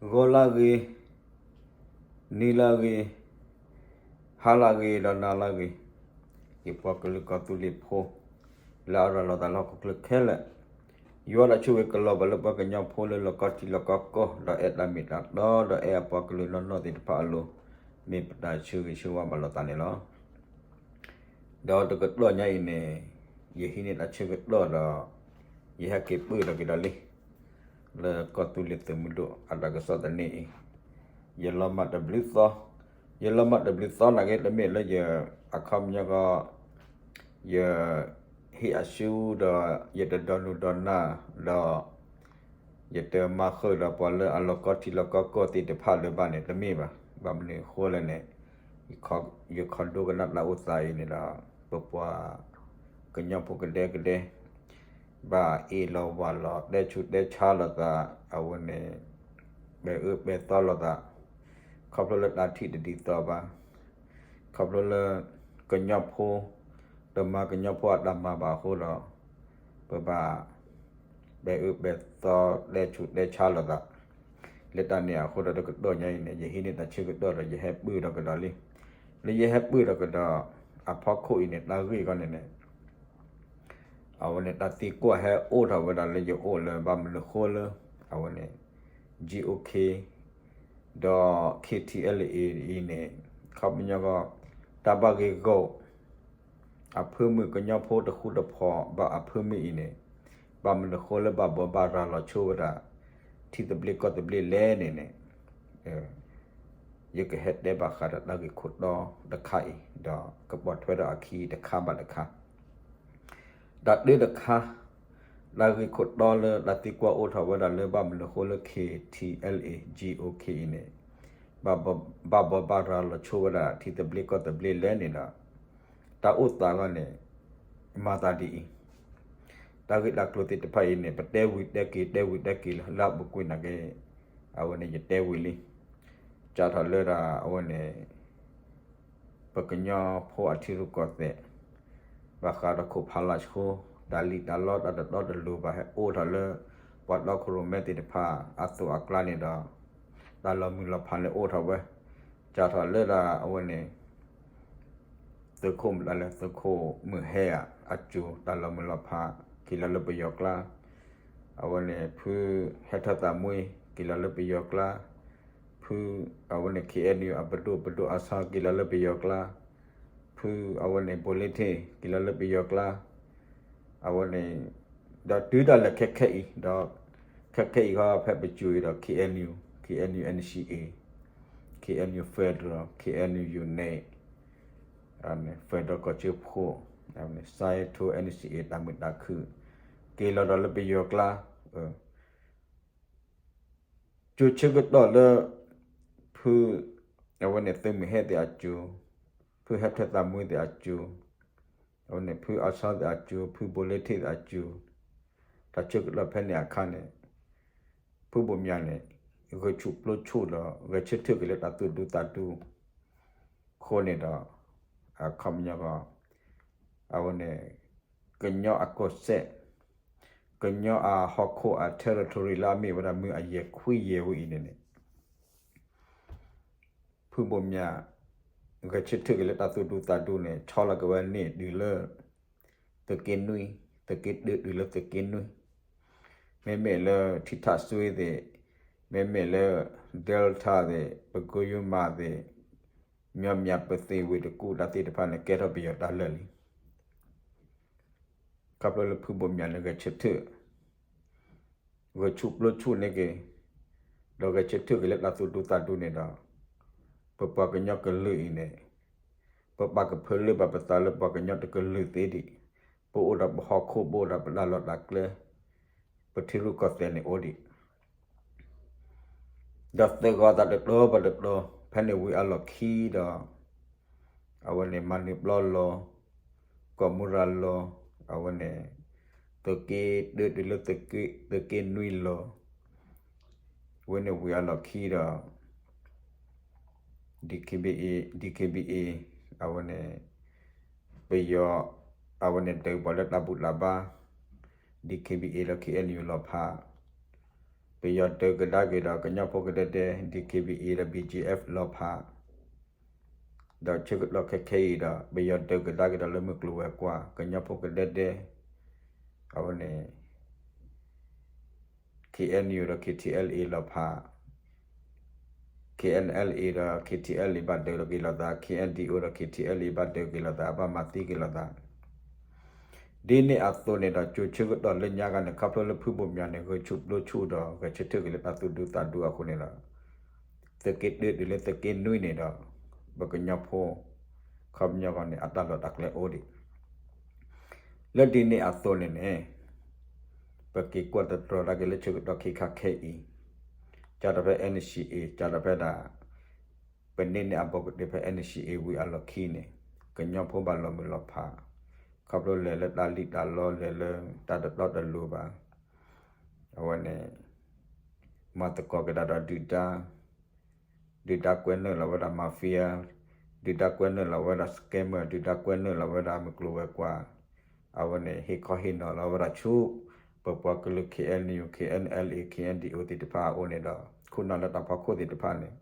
ဂီၤလၢဂ့ၤ, နံၤလၢဂ့ၤ, ဟါလၢဂ့ၤ ဒီးနၤလၢဂ့ၤ, ယပှၤကလုာ်ကီၢ်သူလ့ၤဖိ လၢအရၤလီၤသးလၢဟီၣ်ခိၣ်ချၢခဲလၢာ်, ယွၤတၢ်ဆိၣ်ဂ့ၤကလီၤဘၣ်လၢပှၤကညီဖိလၢလီၢ်ကီၢ်ထံလီၢ်ကီၢ်ကီၢ် ဒီးအဲၣ်တၢ်မ့ၢ်တၢ်တီ ဒီးအဲၣ်အပှၤကလုာ်နီၢ်နီၢ်သ့ၣ်တဖၣ်အလိၤ, မ့ၢ်ပတၢ်ဆၢဂ့ၤဆၢဝါဘၣ်လိာ်သးန့ၣ်လီၤ. ဒီးတကတီၢ်ညါအံၤန့ၣ် ယဟံးန့ၢ်တၢ်ဆၢကတီၢ်ဒီး ယဟဲက့ၤပၢၢ်ထီၣ်က့ၤဒီးလံ လၢကီၢ်သူလ့ၤသုးမုၢ်ဒိၣ်အတၢ်ကစီၣ်သန့အံၤ, ယလီၤမၢ်တဘျုးသီ, ယလီၤမၢ်တဘျုးသီနာ်က့ တမ့ၢ်လၢယ အခီပညီကီး ယ ဟ့ၣ်အစုဒီး ယတဒိးနုာ်ဒိးနၢ်ဒီး ယတမၤဃုာ်ဒီးပှၤလၢအလီၢ်ကီၢ်ထံလီၢ်ကီၢ်ကီၢ်သ့ၣ်တဖၣ်လၢၤဘၣ်န့ၣ် တမ့ၢ်ဘၣ်. ဘၣ်မနုၤအဃိလဲၣ်န့ၣ် ယခီဒိကနၣ်တၢ်အိၣ်သးအံၤန့ၣ်ဒီး ပပှၤကညီဖိကဒဲကဒဲ ဘၣ်အ့ၣ်လိာ်ဝၢ်လိာ် တဲဆူးတဲဆါလိာ်သး အဝဲန့ၣ် ပဲာ်အၢပဲာ်သီလိာ်သး ခီဖျိလၢတၢ်ထံၣ်တဒ်သိးဘၣ်, ခီဖျိလၢ ကညီဖိ တမၤကညီဖိအတၢ်မၤဘၣ်အဃိဒီး ပဘၣ် ပဲာ်အၢပဲာ်သီ တဲဆူးတဲဆါလိာ်သး လၢတၢ်န့ၣ်အဃိဒီး တကတီၢ်ညါအံၤန့ၣ် ယဟံးန့ၢ်တၢ်ဆၢကတီၢ်ဒီး ယဟဲပၢၢ်ထီၣ်ကဒီးလံ. လၢယဟဲပၢၢ်ထီၣ်ကဒီး အဖီခိၣ်အံၤန့ၣ် တၢ်ဂ့ၢ်ခီန့ၣ်န့ၣ် အဝဲန့ၣ် တၢ်သံကွၢ်ဟဲအိၣ်ထီၣ်ဝဲဒၣ်လၢယအိၣ်လၢ ဘၣ်မနုၤဃိလၢ အဝဲန့ၣ် GOK ဒီး KTLA အံၤန့ၣ် ခီပညီကီး တၢ်ဘၣ်ဂ့ၢ်ဂီၢ် အဖၢမုၢ် ကညီဖိတဃူတဖိးဘၣ်အဖၢမုၢ်အံၤန့ၣ် ဘၣ်မနုၤဃိလၢဘၣ်ဘိးဘၣ်ရၤလီၤဆိဝဲဒၣ် ထံသဘျ့ကီၢ်သဘျ့လဲၣ်န့ၣ်န့ၣ် ယကဟဲတဲဘၣ်ဃးဒီးတၢ်ဂ့ၢ်ခိၣ်တီတခါအံၤ ဒီးကပိာ်ထွဲဒီးအခံတခါဘၣ်တခါ တၢ်တၢတခါ တၢ်ဂ့ၢ်ခိၣ်တီလၢတၢ်သံကွၢ်အိၣ်ထီၣ်ဝဲဒၣ်လၢ ဘၣ်မနုၤဃိလၢ KTLA GOK အံၤန့ၣ် ဘၣ်ဘိးဘၣ်ရၤလီၤဆိဝဲဒၣ် ထံသဘျ့ကီၢ်သဘျ့လဲၣ်န့ၣ်ဒီး တၢ်အိၣ်သးအဂီၢ်န့ၣ် မၤသးဒ်အံၤ, တၢ်ဂ့ၢ်တၢ်ကျိၤသ့ၣ်တဖၣ်အံၤန့ၣ် ပတဲဝံၤတဲက့ၤ တဲဝံၤတဲက့ၤလၢ လၢအပူၤကွံာ်နာ်က့ အဝဲန့ၣ် ယတဲဝံၤလံ. စးထီၣ်လၢဒၣ်အဝဲန့ၣ် ပကညီဖိအထံရူၢ်ကီၢ်သဲး ဘၣ်ဃးဒီးခိၣ်ဖးလၢ်ဆှိ တၢ်လံၣ်တၢ်လီတၢ်တတီတလိၤဘၣ် ဟဲအိၣ်ထီၣ်လၢ ပှၤတီခိၣ်ရိၣ်မဲသ့ၣ်တဖၣ်အသိးအကျါန့ၣ်ဒီး တၢ်လီၤမုၢ်လီၤဖးန့ၣ်အိၣ်ထီၣ်ဝဲ, စးထီၣ်လၢဒၣ်အဝဲန့ၣ် သုးခိၣ်မတၤလဲၣ် သုးခိၣ်မုၢ်ဟဲဧါ အစိၤ တၢ်လီၤမုၢ်လီၤဖး က့ၤလီၤလၢပယီၤကျါ, အဝဲန့ၣ် ဖုဟဲထၢၣ်သးမှံ က့ၤလီၤလၢပယီၤကျါ, ဖု အဝဲန့ၣ် KNU အပဒိၣ် ပဒိၣ်အါဆၣ် က့ၤလီၤလၢပယီၤကျါ, ဖု အဝဲန့ၣ် ဘိၣ်လ့ထ့ၣ် က့ၤလီၤလၢပယီၤကျါ, အဝဲန့ၣ် ဒီးတုၤဒၣ်လဲာ်ခဲခဲအံၤ ဒီး ခဲခဲအံၤဃီဖဲပစိၤအံၤဒီး KNU, KNU NCA, KNU Federal, KNU Unite, Federal ကီၢ်စၢဖှိၣ်, အဝဲန့ၣ် စါထီ NCA တၢ်မုာ်တၢ်ခုၣ် က့ၤလီၤဒီးလၢပယီၤကျါ ကၠိဆၢကတီၢ်လၢ ဖု အဝဲန့ၣ် သုးမုၢ်ဟဲသ့ၣ်အစိၤ, ဖုဟဲထၢၣ်သးမှံသ့ၣ်အစိၤ, အဝဲန့ၣ် ဖုအါဆၣ်သ့ၣ်အစိၤ, ဖုဘိၣ်လ့ထ့ၣ်သ့ၣ်အစိၤ, တၢ်ဆၢကတီၢ်ဖဲန့ၣ်အခါန့ၣ် ဖုဘိၣ်မၠးန့ၣ် ဂဲၤဆူၣ်ပျိဆူၣ်ဒီး ဂဲၤဆၢထၢၣ်က့ၤလၢတၢ်သူၣ်ဒူသးဒူ အဃိန့ၣ်ဒီး အခီပညီကီး အဝဲန့ၣ် ကညီအကီၢ်စဲၣ်, ကညီအဟီၣ်ခိၣ်အ territory လၢအမ့ၢ်ဝဲဒၣ်မုၢ်အယဲၢ်ခွံယဲၢ်ဝဲအံၤန့ၣ်န့ၣ် ဖုဘိၣ်မၠး ဂဲၤဆၢထၢၣ်က့ၤလၢတၢ်သူၣ်ဒူသးဒူန့ၣ် ဆီလီၤက့ၤဝဲန့ၣ်တုၤလၢ သုးက့နွံ, သုးက့တၢတုၤလၢသုးက့နွံ, မ့မ့ၢ်လၢထံထးစွ့သ့ၣ်, မ့မ့ၢ်လၢ Delta သ့ၣ်, ပကိယိမးသ့ၣ်, မၠီမၠးပသ့ၣ်ဝ့ၢ်တကူၣ်တၢ်သ့ၣ်တဖၣ်န့ၣ် ကဲထီၣ်ပယီၤတၢ်လၢာ်လံ. ခီဖျိလၢဖုဘိၣ်မၠးန့ၣ် ဂဲၤဆၢထၢၣ် ဂဲၤဆူၣ်ပျိဆူၣ်န့ၢ်က့ၤ, ဒီးဂဲၤဆၢထၢၣ်က့ၤလၢတၢ်သူၣ်ဒူသးဒူန့ၣ်ဒီး ပပှၤကညီကလုာ်အံၤန့ၣ် ပပာ်ကဖၢလၢဘၣ်ပသးလၢပှၤကညီတကလုာ်သ့ဒံး, ပအိၣ်ဒီးပဟီၣ်ခိၣ် ပအိၣ်ဒီးပတၢ်လီၢ်တၢ်ကျဲ, ပထံရူၢ်ကီၢ်သဲးန့ၣ်အိၣ်ဒံး ဒီးသဂီၤသးတတီၤဘၣ်တတီၤ ဖဲန့ၣ်ဝံၤအလီၢ်ခံဒီး အဝဲန့ၣ် မၤနၢၤပျီလီၤ, ကီၢ်မူရၤလီၤ, အဝဲန့ၣ် သုးက့တၢတုၤလၢသုးက့နွံလီၤ, ဝဲန့ၣ်ဝံၤအလီၢ်ခံဒီး DKBA, DKBA အဝဲန့ၣ် ပယီၤ အဝဲန့ၣ်ဒုးပှၤလၢတၢ်ဘူၣ်တၢ်ဘါ DKBA ဒီး KNU လီၤဖး ပယီၤဒုးကဒါက့ၤဒီးကညီဖိကဒဲဒဲ DKBA ဒီး BGF လီၤဖး ဒီးဆၢကတီၢ်ခဲခဲအံၤဒီး ပယီၤဒုးကဒါက့ၤဒီးလၢမုၢ်ကျိၤဝဲၤကွာ် ကညီဖိကဒဲဒဲ အဝဲန့ၣ် KNU ဒီး KTLA လီၤဖး KNLA ဒီး KTLA ဘၣ်ဒုးက့ၤလိာ်သး KNDO ဒီး KTLA ဘၣ်ဒုးက့ၤလိာ်သး ဘၣ်မၤသံက့ၤလိာ်သး ဒ်န့ၣ်အသိးန့ၣ်ဒီး ကၠိဆၢကတီၢ်လၢညါဂၤန့ၣ် ခီဖျိလၢဖုဘိၣ်မၠးန့ၣ် ဂဲၤဆူၣ်ဘျိဆူၣ်ဒီး ဂဲၤဆၢထၢၣ်က့ၤလၢတၢ်သူၣ်ဒူသးဒူအဃိန့ၣ်ဒီး သုးက့တၢတုၤလၢသုးက့နွံန့ၣ်ဒီး ပကညီဖိ ခီပညီဂီၢ်န့ၣ် အတၢ်လီၢ်တၢ်ကျဲအိၣ်ဒံး လၢဒ်န့ၣ်အသိးန့ၣ်န့ၣ် ပက့ၤကွၢ်တတြီၤဒၣ်က့ၤလၢဆၢကတီၢ်ခဲခါခဲအံၤ ကၢ်ဒီးဖဲ NCA ကၢ်ဒီးဖဲဒၣ် ပန့ၢ်န့ၢ်အဘီကတၢၢ်ဖဲ NCA ဝံၤအလီၢ်ခံန့ၣ် ကညီဖိဘၣ်လီၤမုၢ်လီၤဖး ခီဖျိလဲၤလၢတၢ်လံၣ်တၢ်လီလဲၤလၢတၢ်တတီတလိၤဘၣ် အဝဲန့ၣ် မၤသကိးက့ၤဒၣ်ဒီးဒုၣ်ဒါ ဒုၣ်ဒါကွဲနုာ်လီၤဝဲဒၣ် mafia ဒုၣ်ဒါကွဲနုာ်လီၤဝဲဒၣ် scammer ဒုၣ်ဒါကွဲနုာ်လီၤဝဲဒၣ်မုၢ်ကျိၤဝဲၤကွာ် အဝဲန့ၣ် ဟ့ၣ်ခီဟ့ၣ်နီၤလီၤဝဲဒၣ်ဆူ ပပှၤကလုာ် KNU KNLA KNDO သ့ၣ်တဖၣ်အအိၣ်န့ၣ်ဒီး ခိၣ်နၢ်လၢတၢ်ဖီခိၣ်သ့ၣ်တဖၣ်န့ၣ်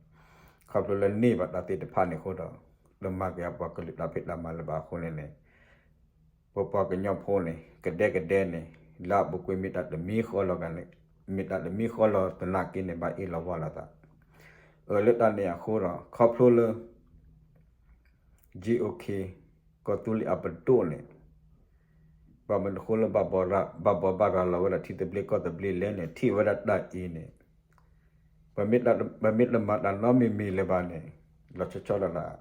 ခီဖျိလၢန့ၢ်ဘၣ်တၢ်သ့ၣ်တဖၣ်န့ၣ်အဃိဒီး တမၤက့ၤအပှၤကလုာ်တၢ်ဖံးတၢ်မၤလၢၤဘၣ်အဃိန့ၣ်န့ၣ် ပပှၤကညီဖိန့ၣ် ကဒဲကဒဲန့ၣ် လၢအပူၤကွံာ်မ့ၢ်တၢ်တမံၤဃီလီၤဂၤန့ၣ် မ့ၢ်တၢ်တမံၤဃီလီၤသနာ်က့န့ၣ် ဘၣ်အ့ၣ်လီၤဝါလိာ်သး အၢ လၢတၢ်န့ၣ်အဃိဒီး ခီဖျိလၢ GOK ကီၢ်သူလ့ၤအပဒိၣ်န့ၣ် ဘၣ်မနုၤအဃိလၢ ဘၣ်ဘိးဘၣ်ရၤလီၤဝဲဒၣ်ထံသဘျ့ကီၢ်သဘျ့လဲၣ်န့ၣ် ထံၣ်ဝဲဒၣ်တၢ်အံၤန့ၣ် ပမ့ၢ်တမၤတၢ်နီတမံၤမံၤလၢၤဘၣ်န့ၣ် လီၤဆီဆီဒၣ်တၢ်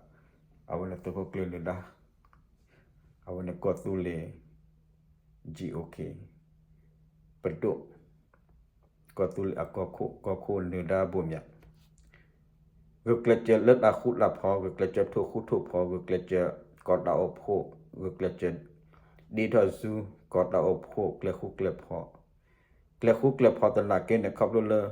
အဝဲန့ၣ်သုးခိၣ်ကျၢၢ်နၢၤဒါ အဝဲန့ၣ်ကီၢ်သူလ့ၤ GOK ပဒိၣ် ကီၢ်သူလ့ၤအကီၢ်ခိၣ် ကီၢ်ခိၣ်နၢၤဒါဘိၣ်မၠး ဂုာ်ကျဲးစၢးလၢတၢ်ဃူတၢ်ဖိး ဂုာ်ကျဲးစၢးထိၣ်ဃူထိၣ်ဖိး ဂုာ်ကျဲးစၢးကီၢ်တၢ်အိၣ်ဖှိၣ် ဂုာ်ကျဲးစၢး ဒ်ထီၣ်ဆူ ကီၢ်တၢ်အိၣ်ဖှိၣ် ကျဲဃူကျဲးဖိး ကျဲဃူကျဲးဖိးသနာ်က့န့ၣ် ခီဖျိလၢ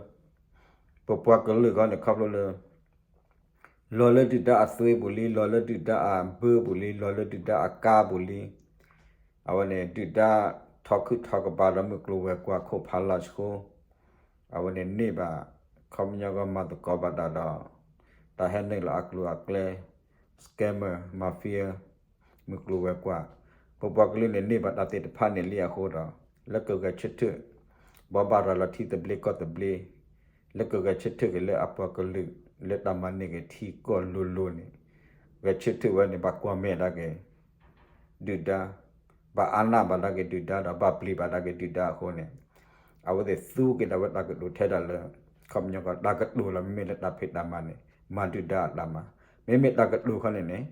ပပှၤကလုာ်ဂီၢ်န့ၣ် ခီဖျိလၢ လီၤလၢဒုၣ်ဒါအသွ့ပူၤလံ လီၤလၢဒုၣ်ဒါအဘၢပူၤလံ လီၤလၢဒုၣ်ဒါအကါပူၤလံ အဝဲန့ၣ် ဒုၣ်ဒါထီခုၣ်ထီကပၤဒီးမုၢ်ကျိၤဝဲၤကွာ်ခိၣ်ဖးလီၤဆှိ အဝဲန့ၣ်န့ၢ်ဘၣ် ခီပညီဂီၢ်မၤသကိးဘၣ်တၢ်ဒီး တၢ်ဟဲနုာ်လီၤအကျိၤအကျဲ scammer mafia မုၢ်ကျိၤဝဲၤကွာ် ပပှၤကလုာ်န့ၣ်န့ၢ်ဘၣ်တၢ်သ့ၣ်တဖၣ်န့ၣ်လံအဃိဒီး လၢကဂဲၤဆၢထၢၣ် ဘိးဘၣ်ရၤလီၤထံသဘျ့ကီၢ်သဘျ့ လၢကဂဲၤဆၢထၢၣ်က့ၤလၢအပှၤကလုာ် လၢတၢ်မၤန့ၢ်က့ၤထံကီၢ်လိၤလိၤန့ၣ် ဂဲၤဆၢထၢၣ်ဝဲန့ၣ် ဘၣ်ကွၢ်မဲာ်ဒၣ်က့ၤ ဒုၣ်ဒါ ဘၣ်အါနၢ်ဘၣ်ဒၣ်က့ၤဒုၣ်ဒါဒီး ဘၣ်ပျံၤဘၣ်ဒၣ်က့ၤဒုၣ်ဒါအဃိန့ၣ် အဝဲသ့ၣ်သူက့ၤဒၣ်ဝဲတၢ်ကတိၤထဲဒၣ်လၢ ခီပညီကီၢ် တၢ်ကတိၤလီၤ မ့မ့ၢ်လၢတၢ်ဖံးတၢ်မၤန့ၣ် မၤဒုၣ်ဒါအတၢ်မၤ မ့မ့ၢ်တၢ်ကတိၤခီန့ၣ်န့ၣ်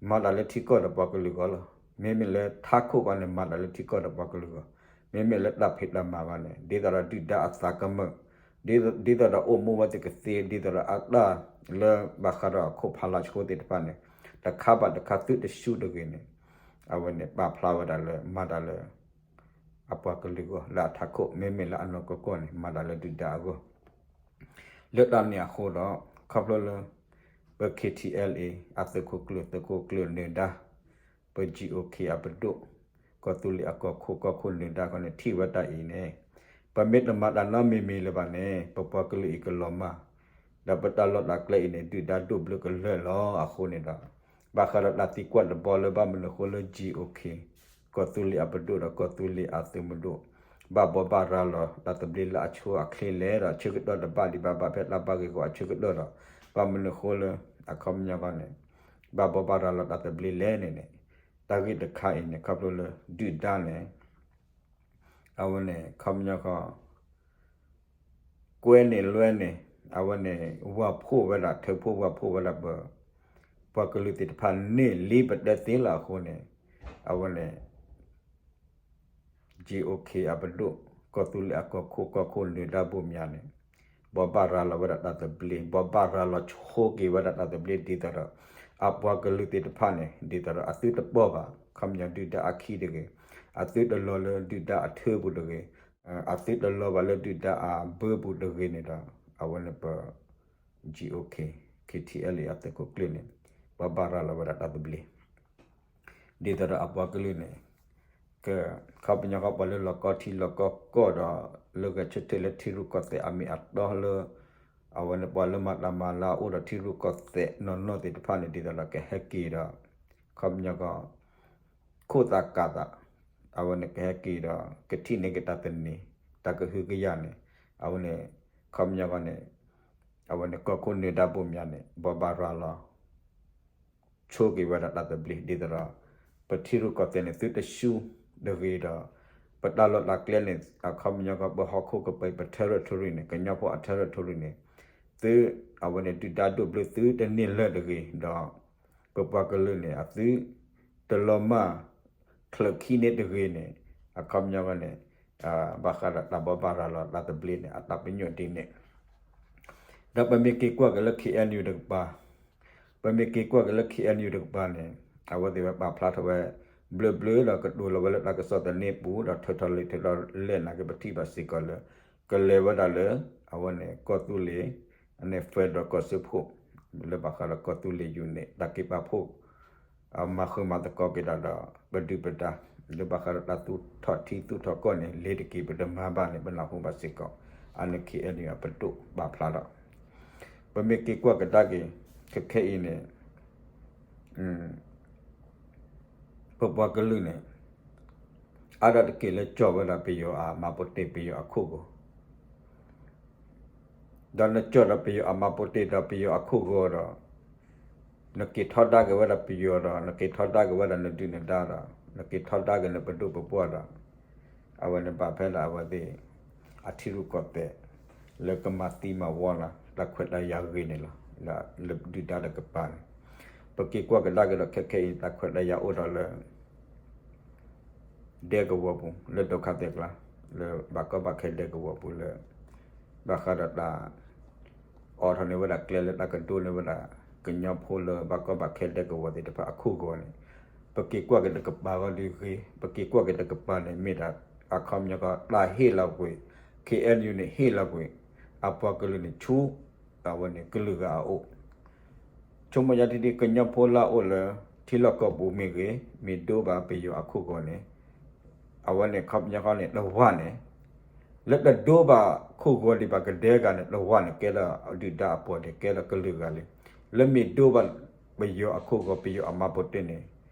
မၤတၢ်လၢထံကီၢ်ဒီးပှၤကလုာ်ဂီၢ်လီၤ. မ့မ့ၢ်လၢထးခိၣ်ခီန့ၣ် မၤတၢ်လၢထံကီၢ်ဒီးပှၤကလုာ်ဂီၢ်, မ့မ့ၢ်လၢတၢ်ဖံးတၢ်မၤဂီၢ်န့ၣ် ဒ်သိးဒီးဒုၣ်ဒါအသးကမၢၢ်, ဒ်သိးဒီးအိၣ်မူဝဲသ့ၣ်ကသ့ ဒ်သိးဒီးအတၢ်လၢဘၣ်ဃးဒီးအခိၣ်ဖးလီၤဆှိသ့ၣ်တဖၣ်န့ၣ် တခါဘၣ်တခါသုတဆူတဂ့ၤန့ၣ် အဝဲန့ၣ်ပာ်ဖျါဝဲဒၣ်လၢမၤတၢ်လၢ အပှၤကလုာ်ဂီၢ် လၢအထးခိၣ် မ့မ့ၢ်လၢအနီၢ်ကီၢ်ကီၢ်န့ၣ် မၤတၢ်လၢဒုၣ်ဒါအဂီၢ် လၢတၢ်န့ၣ်အဃိဒီး ခီဖျိလၢ ပ KTLA အသုးခိၣ်ကျၢၢ် သုးခိၣ်ကျၢၢ်နၢၤဒါ, ပ GOK အပဒိၣ်, ကီၢ်သူလ့ၤအကီၢ်ခိၣ် ကီၢ်ခိၣ်နၢၤဒါခီန့ၣ် ထံၣ်ဝဲတၢ်အံၤန့ၣ် ပမ့ၢ်တမၤတၢ်နီတမံၤမံၤလၢၤဘၣ်န့ၣ် ပပှၤကလုာ်အံၤကလီၤမၢ်, ဒီးပတၢ်လီၢ်တၢ်ကျဲအံၤန့ၣ် ဒုၣ်ဒါဒိၣ်ဘျၢကလၢာ်လီၤအဃိန့ၣ်ဒီး ဘၣ်ဃးဒီးတၢ်သံကွၢ်တဘီလၢဘၣ်မနုၤအဃိလၢ GOK ကီၢ်သူလ့ၤအပဒိၣ်ဒီးကီၢ်သူလ့ၤအသုးမုၢ်ဒိၣ် ဘၣ်ဘိးဘၣ်ရၤလီၤတၢ်သဘျ့လၢအဆိအချ့လဲၣ်ဒီး ဆၢကတီၢ်တဘၣ်ဒံးဘၣ် ဘၣ်ဖဲတၢ်ဘၣ်ဂ့ၢ်ဂီၢ်အဆၢကတီၢ်ဒီး ဘၣ်မနုၤအဃိလၢ အခီပညီခီန့ၣ် ဘၣ်ဘိးဘၣ်ရၤလီၤတၢ်သဘျ့လဲၣ်န့ၣ်န့ၣ် တၢ်ဂ့ၢ်တခါအံၤန့ၣ် ခီဖျိလၢဒုၣ်ဒါန့ၣ် အဝဲန့ၣ် ခီပညီခီ ကွဲန့ၣ်လွဲန့ၣ် အဝဲန့ၣ် ဝၤဖှိၣ်ဝဲဒၣ် ထုးဖှိၣ်ဝၤဖှိၣ်ဝဲဒၣ်ပ ပှၤကလုာ်သ့ၣ်တဖၣ်န့ၣ်လံပတဲသ့လီၤအဃိန့ၣ် အဝဲန့ၣ် GOK အပဒိၣ် ကီၢ်သူလ့ၤအကီၢ်ခိၣ်ကီၢ်ခိၣ်နၢၤဒါဘိၣ်မၠးန့ၣ် ဘိးဘၣ်ရၤလီၤဝဲဒၣ်တၢ်သဘျ့ ဘိးဘၣ်ရၤလီၤဆိက့ၤဝဲဒၣ်တၢ်သဘျ့ဒ်သိးဒီး အပှၤကလုာ်သ့ၣ်တဖၣ်န့ၣ် ဒ်သိးဒီးအသုတပီၢ်ဘၣ် ခီပညီဒုၣ်ဒါအခံတဂ့ၤ, အသုတလီၤလၢဒုၣ်ဒါအထၢပူၤတဂ့ၤ, အသုတလီၤဘၣ်လၢဒုၣ်ဒါအဘၢပူၤတဂ့ၤန့ၣ်ဒီး အဝဲန့ၣ်ပ GOK KTLA အသုးခိၣ်ကျၢၢ်န့ၣ် ဘိးဘၣ်ရၤလီၤဝဲဒၣ်တၢ်သဘျ့ ဒ်သိးဒီးအပှၤကလုာ်န့ၣ် ခီပညီဃီပှၤလၢလီၤကီထံလီၤကီကီၢ်ဒီး လၢဂဲၤဆၢထၢၣ်လၢထံရူၢ်ကီၢ်သဲးအမ့ၢ်အတီလၢ အဝဲန့ၣ်ပှၤလၢမၤတၢ်မၤလၢအအိၣ်ဒီးထံရူၢ်ကီၢ်သဲးနီၢ်နီၢ်သ့ၣ်တဖၣ်န့ၣ် ဒ်သိးဒီးကဟဲက့ၤဒီး ခီပညီကီၢ် ခိၣ်သးကးသး အဝဲန့ၣ်ကဟဲက့ၤဒီး ကထံၣ်န့ၢ်က့ၤတၢ်သန့ၤ တၢ်ကဟုကယာ်န့ၣ် အဝဲန့ၣ် ခီပညီဃီန့ၣ် အဝဲန့ၣ်ကီၢ်ခိၣ်နၢၤဒါဘိၣ်မၠါန့ၣ် ဘိးဘၣ်ရၤလီၤ ဆိက့ၤဝဲဒၣ်တၢ်သဘျ့ ဒ်သိးဒီး ပထံရူၢ်ကီၢ်သဲးန့ၣ် သုတဆူတဂ့ၤဒီး ပတၢ်လီၢ်တၢ်ကျဲန့ၣ် အခီပညီကီၢ် ပဟီၣ်ခိၣ်ကပၤ ပ territory န့ၣ် ကညီဖိအ territory န့ၣ် သု အဝဲန့ၣ် ဒုၣ်ဒါဒိၣ်ဘျၢသုတန့ၢ်လၢာ်တဂ့ၤဒီး ပပှၤကလုာ်န့ၣ် အသု တလီၤမၢ် ချၢးခံန့ၣ်တဂ့ၤန့ၣ် အခီပညီဝဲန့ၣ် ဘၣ်ဃးဒီးတၢ်ဘိးဘၣ်ရၤလီၤတၢ်သဘျ့န့ၣ် အတၢ်ပညိၣ်ဒ်န့ၣ် ဒီးပမ့ၢ်က့ၤကွၢ်က့ၤလၢ K N U တကပၤ ပမ့ၢ်က့ၤကွၢ်က့ၤလၢ K N U တကပၤန့ၣ် အဝဲသ့ၣ်ဝဲပာ်ဖျါထီၣ်ဝဲ ဘျၢဘျၢဒီးကတိၤလီၤဝဲလၢတၢ်ကစီၣ်သန့ပူၤ ဒီးထုးထီၣ်လံာ်ထုးထီၣ်လဲၢ်နာ်က့ ပထံၣ်ဘၣ်စ့ၢ်ကီးလၢ ကလဲၤဝဲဒၣ်လၢ အဝဲန့ၣ် ကီၢ်သူလ့ၤ အန့ၣ် federal ကီၢ်စၢဖှိၣ် လၢဘၣ်ဃးဒီးကီၢ်သူလ့ၤ unit တၢ်က့ၤပာ်ဖှိၣ် မၤဃုာ်မၤသကိးက့ၤတၢ်ဒီး ပဒုၣ်ပဒါ လၢဘၣ်ဃးဒီးတၢ်သူၣ်ထီၣ်ထံသူၣ်ထီၣ်ကီၢ်န့ၣ် လ့ၤတက့ၤ ပတမၤဘၣ်န့ၣ် ပနၢ်ဟူဘၣ်စ့ၢ်ကီး အန့ၣ် K N U အပဒိၣ်ပာ်ဖျါဒီး ပမ့ၢ်က့ၤကွၢ်ကဒါက့ၤ ခဲခဲအံၤန့ၣ် ပပှၤကလုာ်န့ၣ် အါဒၣ်တက့ၢ်လၢကၠီၣ်ဝဲဒၣ်ပယီၤအမၤပူၤတ့ၢ် ပယီၤအခိၣ်ဂီၤ ဒီးနကၠီၣ်ဒီးပယီၤအမၤပူၤတ့ၢ်ဒီးပယီၤအခိၣ်ဂီၤဒီး နက့ၤထီဒါက့ၤဝဲဒၣ်ပယီၤဒီး နက့ၤထီဒါက့ၤဝဲဒၣ်နဒုၣ်နဒါဒီး နက့ၤထီဒါက့ၤနပဒိၣ်ပပှၢ်ဒီး အဝဲန့ၣ်ဘၣ်ဖဲဒၣ်အဝဲသ့ၣ် အထံရူၢ်ကီၢ်သဲး လၢကမၤသံမၤဝီလီၤ တၢ်ခွဲးတၢ်ယာ်ဂ့ၤန့ၣ်လီၤ. လၢဒုၣ်ဒါတကပၤန့ၣ် ပက့ၤကွၢ်ကဒါက့ၤဒီးခဲခဲအံၤ တၢ်ခွဲးတၢ်ယာ်အိၣ်ဒီးလၢ ဒဲကဝီၤပူၤ လၢဒိခါသဲးကျါ လၢဘၣ်ကီဘၣ်ခဲဒဲကဝီၤပူၤလၢ ဘၣ်ဃးဒီးတၢ် အိးထီၣ်န့ၢ်ဝဲဒၣ်ကျဲလၢတၢ်ကဒိးန့ၢ်ဝဲဒၣ် ကညီဖိလၢဘၣ်ကီဘၣ်ခဲဒဲကဝီၤသ့ၣ်တဖၣ်အခိၣ်ဂီၤန့ၣ် ပက့ၤကွၢ်က့ၤတကပၤဃီဒုးဂ့ၤ ပက့ၤကွၢ်က့ၤတကပၤန့ၣ် မ့ၢ်ဒၣ်အခီပညီကီၢ် တၢ်ဟ့ၣ်လီၤကွံာ် K N U န့ၣ် ဟ့ၣ်လီၤကွံာ် အပှၤကလုာ်န့ၣ်ဆူ အဝဲန့ၣ်ကလုာ်ဂၤအအိၣ် ဆိကမိၣ်ယါထံထံ ကညီဖိလၢအအိၣ်လၢ ထံလီၢ်ကီၢ်ပူၤမ့ၢ်ဂ့ၤ မ့ၢ်ဒိဘၣ်ပယီၤအခိၣ်ဂီၤန့ၣ် အဝဲန့ၣ်ခီပညီဃီန့ၣ် တဝၢ်န့ၣ် လၢတဒိဘၣ်ခိၣ်ဂီၤဒံးဘၣ်ကဒဲဂၤန့ၣ် တဝၢ်န့ၣ် ကဲလၢဒုၣ်ဒါအပှၤဒံး ကဲလၢကလုာ်ဂၤလံ. လၢမ့ၢ်ဒိဘၣ်ပယီၤအခိၣ်ဂီၤ ပယီၤအမၤပူၤတ့ၢ်န့ၣ်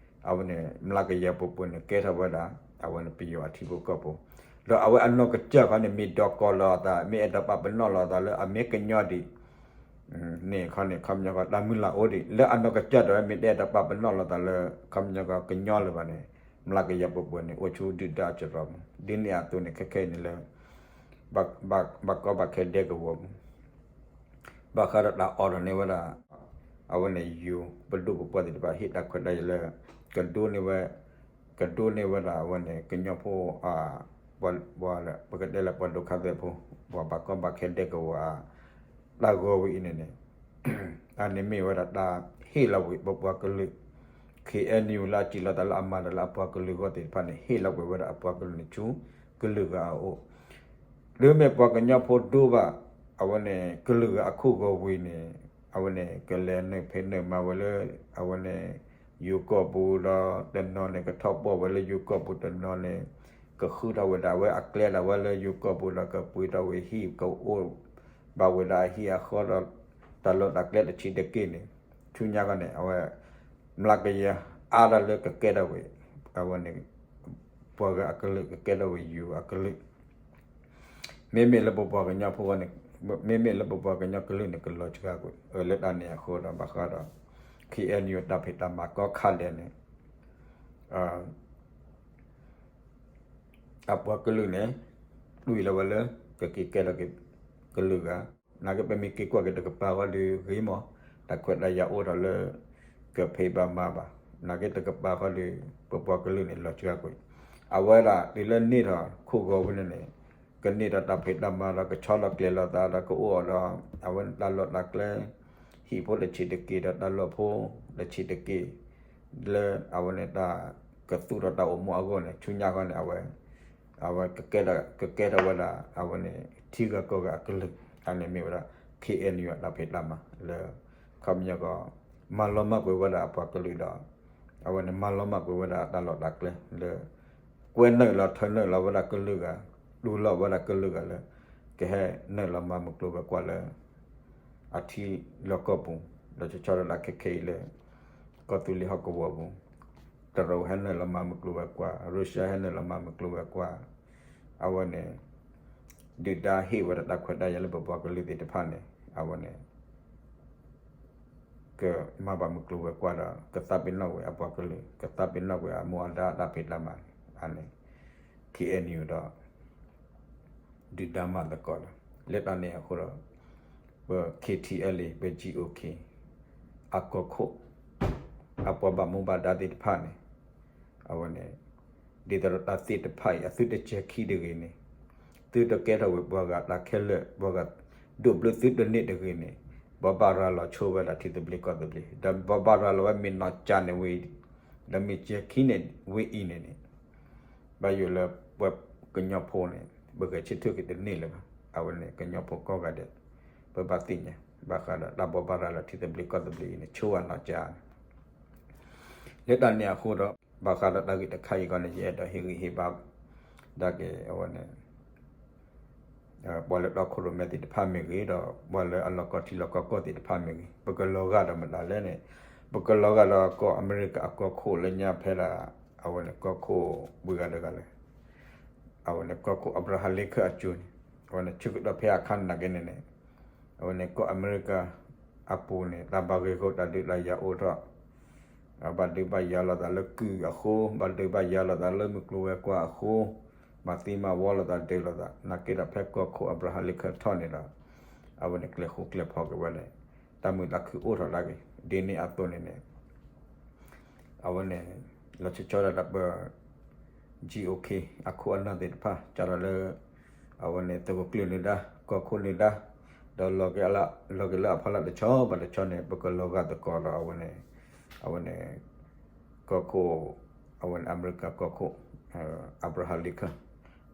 အဝဲန့ၣ် မျးကယၤပူၤပူၤန့ၣ် ကဲထီၣ်ဝဲဒၣ် အဝဲန့ၣ်ပယီၤအထံဖိကီၢ်ဖိ ဒီးအဝဲအနီၢ်ကစၢ်ခီန့ၣ် မ့ၢ်ဒိကီၢ်လီၤအသး မ့ၢ်အဲၣ်ဒိးပာ်ပနီၣ်လီၤအသးလၢအမ့ၢ်ကညီဒံး န့ၣ်ခီန့ၣ် ခီပညီကီၢ် တၢ်မုၢ်လၢ်အိၣ်ဒံး လၢအနီၢ်ကစၢ်ဒၣ်ဝဲ မ့ၢ်တအဲၣ်ဒိးပာ်ပနီၣ်လီၤသးလၢ ခီပညီကီၢ် ကညီလၢၤဘၣ်န့ၣ် မျးကယၤပူၤပူၤန့ၣ် အိၣ်ဆူဒုၣ်ဒါအစရီပူၤ ဒ်န့ၣ်အသိးန့ၣ် ခဲခဲအံၤန့ၣ်လၢ ဘၣ်ကီဘၣ်ခဲဒဲကဝီၤပူၤ ဘၣ်ဃးဒီးတၢ်အိးထီၣ်န့ၢ်ဝဲဒၣ် အဝဲန့ၣ် ယိၤ ပဒိၣ်ပပှၢ်သ့ၣ်တဖၣ် ဟ့ၣ်တၢ်ခွဲးတၢ်ယာ်လၢ ကဒိးန့ၢ်ဝဲ ကဒိးန့ၢ်ဝဲဒၣ်အဝဲန့ၣ် ကညီဖိ ပှၤ ပကတဲလၢပှၤဒိခါသဲးဖိ ပှၤဘၣ်ကီဘၣ်ခဲဒဲကဝီၤ တၢ်ဂီၤဝဲအံၤန့ၣ်န့ၣ် အန့ၣ်မ့ၢ်ဝဲဒၣ်တၢ်ဟ့ၣ်လီၤကွံာ်ပပှၤကလုာ် K N U လၢအစံးလီၤသးလၢအမၤတၢ်လၢအပှၤကလုာ်အဂီၢ်သ့ၣ်တဖၣ်န့ၣ် ဟ့ၣ်လီၤကွံာ်ဝဲဒၣ်အပှၤကလုာ်န့ၣ်ဆူ ကလုာ်ဂၤအအိၣ် တုၤမ့ၢ်ပှၤကညီဖိဒိဘၣ် အဝဲန့ၣ် ကလုာ်ဂၤအခိၣ်ဂီၤဝံၤန့ၣ် အဝဲန့ၣ် ကလဲၤနုာ်ဖံးနုာ်မၤဝဲလၢ အဝဲန့ၣ် ယိၤကီၢ်ပူၤဒီးတနီၤန့ၣ် ကထီၣ်ပှီၢ်ဝဲလၢယိၤကီၢ်ပူၤတနီၤန့ၣ် ကဃုထီၣ်ဝဲဒၣ်ဝဲအကျဲဒၣ်ဝဲလၢယိၤကီၢ်ပူၤဒီး ကပှ့ၤထီၣ်ဝဲဟံၣ်ကအိၣ်ဘၣ်ဝဲဒၣ်အဟံၣ်အဃီဒီး တၢ်လီၢ်တၢ်ကျဲတဆံးတက့ၢ်န့ၣ် ဆူညါခီန့ၣ် အဝဲ မျးကယၤအါဒၣ်လၢကကဲထီၣ်ဝဲ အဝဲန့ၣ် ပှၤဂၤအကလုာ် ကကဲထီၣ်ဝဲယိၤအကလုာ် မ့မ့ၢ်လၢပပှၤကညီဖိန့ၣ် မ့မ့ၢ်လၢပပှၤကညီကလုာ်န့ၣ် ကလီၤစှၤကွံာ် လၢတၢ်န့ၣ်အဃိဒီး ဘၣ်ဃးဒီး K N U တၢ်ဖံးတၢ်မၤကီခါဒဲးန့ၣ် အပှၤကလုာ်န့ၣ် တွံၢ်လီၤဝဲလၢ ကက့ၤကဲထီၣ်က့ၤ ကလုာ်ဂၤ နာ်က့ပမ့ၢ်က့ၤကွၢ်က့ၤတကပၤဃီဒီးဂ့ၤမး တၢ်ခွဲးတၢ်ယာ်အိၣ်ထီၣ်လၢ ကဖံးဘၣ်မၤဘၣ် နာ်က့တကပၤဃီဒီး ပပှၤကလုာ်န့ၣ် လီၤစှၤကွံာ် အဝဲဒၣ်တုၤလၢန့ၢ်ထီၣ်ခိၣ်ဂီၤဝဲန့ၣ်န့ၣ် ကန့ၢ်ဒီးတၢ်ဖံးတၢ်မၤဒီး ကဆီလီၤကျဲၤလိာ်သးဒီး ကအိၣ်အီၤဒီး အဝဲန့ၣ်တၢ်လီၢ်တၢ်ကျဲ ဟံၣ်ဖိတဆံးတက့ၢ်ဒီးတၢ်လီၢ်ဖိ တဆံးတက့ၢ် လၢအဝဲန့ၣ်တၢ်ကသူၣ်ထီၣ်တၢ်အိၣ်မူအဂီၢ်န့ၣ် ဆူညါခီန့ၣ် အဝဲ အဝဲကကဲထီၣ် ကကဲထီၣ်ဝဲဒၣ် အဝဲန့ၣ် ထံဂၤကီၢ်ဂၤအကလုာ် အန့ၣ်မ့ၢ်ဝဲဒၣ် K N U အတၢ်ဖံးတၢ်မၤလၢ ခီပညီကီၢ် မၤလီၤမၢ်ကွံာ်ဝဲဒၣ်အပှၤကလုာ်ဒီး အဝဲန့ၣ်မၤလီၤမၢ်ကွံာ်ဝဲဒၣ်အတၢ်လီၢ်တၢ်ကျဲလၢ ကွဲနုာ်လီၤထၢနုာ်လီၤဝဲဒၣ်ကလုာ်ဂၤ, တူၢ်လိာ်ဝဲဒၣ်ကလုာ်ဂၤလၢ ကဟဲနုာ်လီၤမၤမုၢ်ကျိၤဝဲၤကွာ်လၢ အထံလီၢ်ကီၢ်ပူၤ, ဒီးဆီဆီဒၣ်တၢ်ခဲခဲအံၤလၢ ကီၢ်သူလ့ၤဟီၣ်ကဝီၤပူၤ, တရူးဟဲနုာ်လီၤမၤမုၢ်ကျိၤဝဲၤကွာ်, ရူၤၡါဟဲနုာ်လီၤမၤမုၢ်ကျိၤဝဲၤကွာ်, အဝဲန့ၣ် ဒုၣ်ဒါဟ့ၣ်ဝဲဒၣ်တၢ်ခွဲးတၢ်ယာ်လၢပပှၤကလုာ်သ့ၣ်တဖၣ်န့ၣ် အဝဲန့ၣ် ကမၤဘၣ်မုၢ်ကျိၤဝဲၤကွာ်ဒီး ကသးပ့ၤနီၣ်ကွံာ်အပှၤကလုာ်, ကသးပ့ၤနီၣ်ကွံာ်အမူအဒါအတၢ်ဖံးတၢ်မၤန့ၣ် အန့ၣ် ခ့ၣ်အဲၣ်ယူၣ် ဒီး ဒုၣ်ဒါမၤသကိးလီၤ. လၢတၢ်န့ၣ်အဃိဒီး ပ ခ့ၣ်ထံၣ်အဲလ်အ့ ပ ကၠံအိၣ်ခ့ၣ် အကီၢ်ခိၣ် အပှၤဘၣ်မူဘၣ်ဒါသ့ၣ်တဖၣ်န့ၣ် အဝဲန့ၣ် ဒ်သိးဒီးတၢ်သ့ၣ်တဖၣ်အံၤ အသုတစဲၤခံတဂ့ၤန့ၣ် သုတကဲထီၣ်ဝဲပှၤဂၤတၢ်ခဲလၢာ် ပှၤဂၤဒိးဘျၢသုတန့ၢ်တဂ့ၤန့ၣ် ဘိးဘၣ်ရၤလီၤဆိဝဲဒၣ်ထံသဘျ့ကီၢ်သဘျ့ ဒီးဘိးဘၣ်ရၤလီၤဝဲမ့ၢ်နီၢ်ကၠးန့ၣ်ဝဲအံၤ ဒီးမ့ၢ်စဲၤခံန့ၣ်ဝဲအံၤန့ၣ်န့ၣ် ဘၣ်ယိၣ်လၢပှၤကညီဖိန့ၣ် ပဂဲၤဆၢထၢၣ်က့ၤတန့ၢ်လၢၤဘၣ်. အဝဲန့ၣ်ကညီဖိကိးဂၤဒဲး ပဘၣ်သ့ၣ်ညါ ဘၣ်ဃးဒီးတၢ်ဘိးဘၣ်ရၤလီၤထံသဘျ့ကီၢ်သဘျ့အံၤန့ၣ် ဆိဝဲနီၢ်ကၠး လၢတၢ်န့ၣ်အဃိဒီး ဘၣ်ဃးဒီးတၢ်ဂ့ၢ်တခါအံၤခီန့ၣ် ယအဲၣ်ဒိးဟ့ၣ်ဂံၢ်ဟ့ၣ်ဘါ ဒၣ်က့ၤအဝဲန့ၣ် ပှၤလၢတီခိၣ်ရိၣ်မဲသ့ၣ်တဖၣ်မ့ၢ်ဂ့ၤ ဒီးပှၤလၢအလီၢ်ကီထံလီၢ်ကီကီၢ်သ့ၣ်တဖၣ်မ့ၢ်ဂ့ၤ ပကလီၤဂာ်ဒီးမတၤလဲၣ်န့ၣ် ပကလီၤဂာ်ဒီးကီၢ်အမဲရကၤအကီၢ်ခိၣ်လၢညါဖဲဒၣ် အဝဲန့ၣ်ကီၢ်ခိၣ်ဝံၤဂၤတဂၤလၢ အဝဲန့ၣ်ကီၢ်ခိၣ် Abraham Lincoln အစိၤန့ၣ် အဝဲန့ၣ်ဆၢကတီၢ်ဖဲအခါနာ်က့န့ၣ်န့ၣ် အဝဲန့ၣ်ကီၢ်အမဲရကၤအပူၤန့ၣ် တၢ်ဘၣ်ဂ့ၢ်ဂီၢ်တၢ်ဒုးတၢ်ယၤအိၣ်ထီၣ် ဘၣ်ဒုးဘၣ်ယၤလိာ်သးလၢကုၢ်အဃိ ဘၣ်ဒုးဘၣ်ယၤလိာ်သးလၢမုၢ်ကျိၤဝဲၤကွာ်အဃိ မၤသံမၤဝီလိာ်သးဒုးလိာ်သး နာ်က့ဒီးဖဲကီၢ်ခိၣ် Abraham Lincoln ထီၣ်န့ၣ်ဒီး အဝဲန့ၣ်ကျဲၤဃူကျဲၤဖိးက့ၤဝဲန့ၣ် တၢ်မုာ်တၢ်ခုအိၣ်ထီၣ်ဒၣ်က့ၤ ဒ်န့ၣ်အသိးန့ၣ်န့ၣ် အဝဲန့ၣ် လီၤဆီဆီဒၣ်ဒီးပ ကၠံအိၣ်ခ့ၣ် အခိၣ်အနၢ်သ့ၣ်တဖၣ် စးထီၣ်လၢ အဝဲန့ၣ် သုးခိၣ်ကျၢၢ်နုာ်ဒါ ကီၢ်ခိၣ်နုာ်ဒါ ဒီးလီၤက့ၤလၢအဖီလာ်တဆီဘၣ်တဆီန့ၣ် ပကလီၤဂာ်သကိးဒီးအဝဲန့ၣ် အဝဲန့ၣ် ကီၢ်ခိၣ် အဝဲန့ၣ်အမဲရကၤကီၢ်ခိၣ် Abraham Lincoln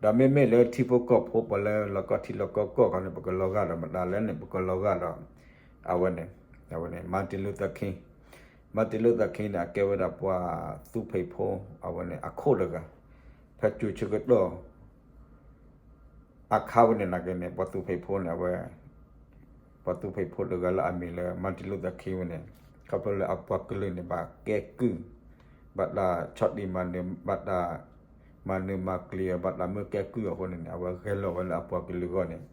ဒီးမ့မ့ၢ်လၢထံဖိကီၢ်ဖိပှၤလၢလီၢ်ကီထံလီၢ်ကီကီၢ်ခီန့ၣ် ပကလီၤဂာ်ဒီးမတၤလဲၣ်န့ၣ် ပကလီၤဂာ်ဒီး အဝဲန့ၣ် အဝဲန့ၣ် Martin Luther King Martin Luther King န့ၣ် အကဲဝဲဒၣ်ပှၤသူဖံးဖိ အဝဲန့ၣ်အခိၣ်တဂၤ ဖဲစိၤဆၢကတီၢ် အခါဝဲန့ၣ်နာ်က့န့ၣ် ပှၤသူဖံးဖိန့ၣ် အဝဲ ပှၤသူဖံးဖိတဂၤလၢအမံၤလၢ Martin Luther King ဝဲန့ၣ် ခီဖျိလၢအပှၤကလုာ်န့ၣ် ဘၣ်ကဲကုၢ် ဘၣ်တၢ်ဆီၣ်တံၢ်မၤနၢၤ ဘၣ်တၢ်မၤနၢၤမၤကျံၤအီၤ ဘၣ်တၢ်မၢကဲကုၢ်အဃိန့ၣ်န့ၣ် အဝဲဂဲၤလိာ်ဝဲလၢအပှၤကလုာ်အဂီၢ်န့ၣ်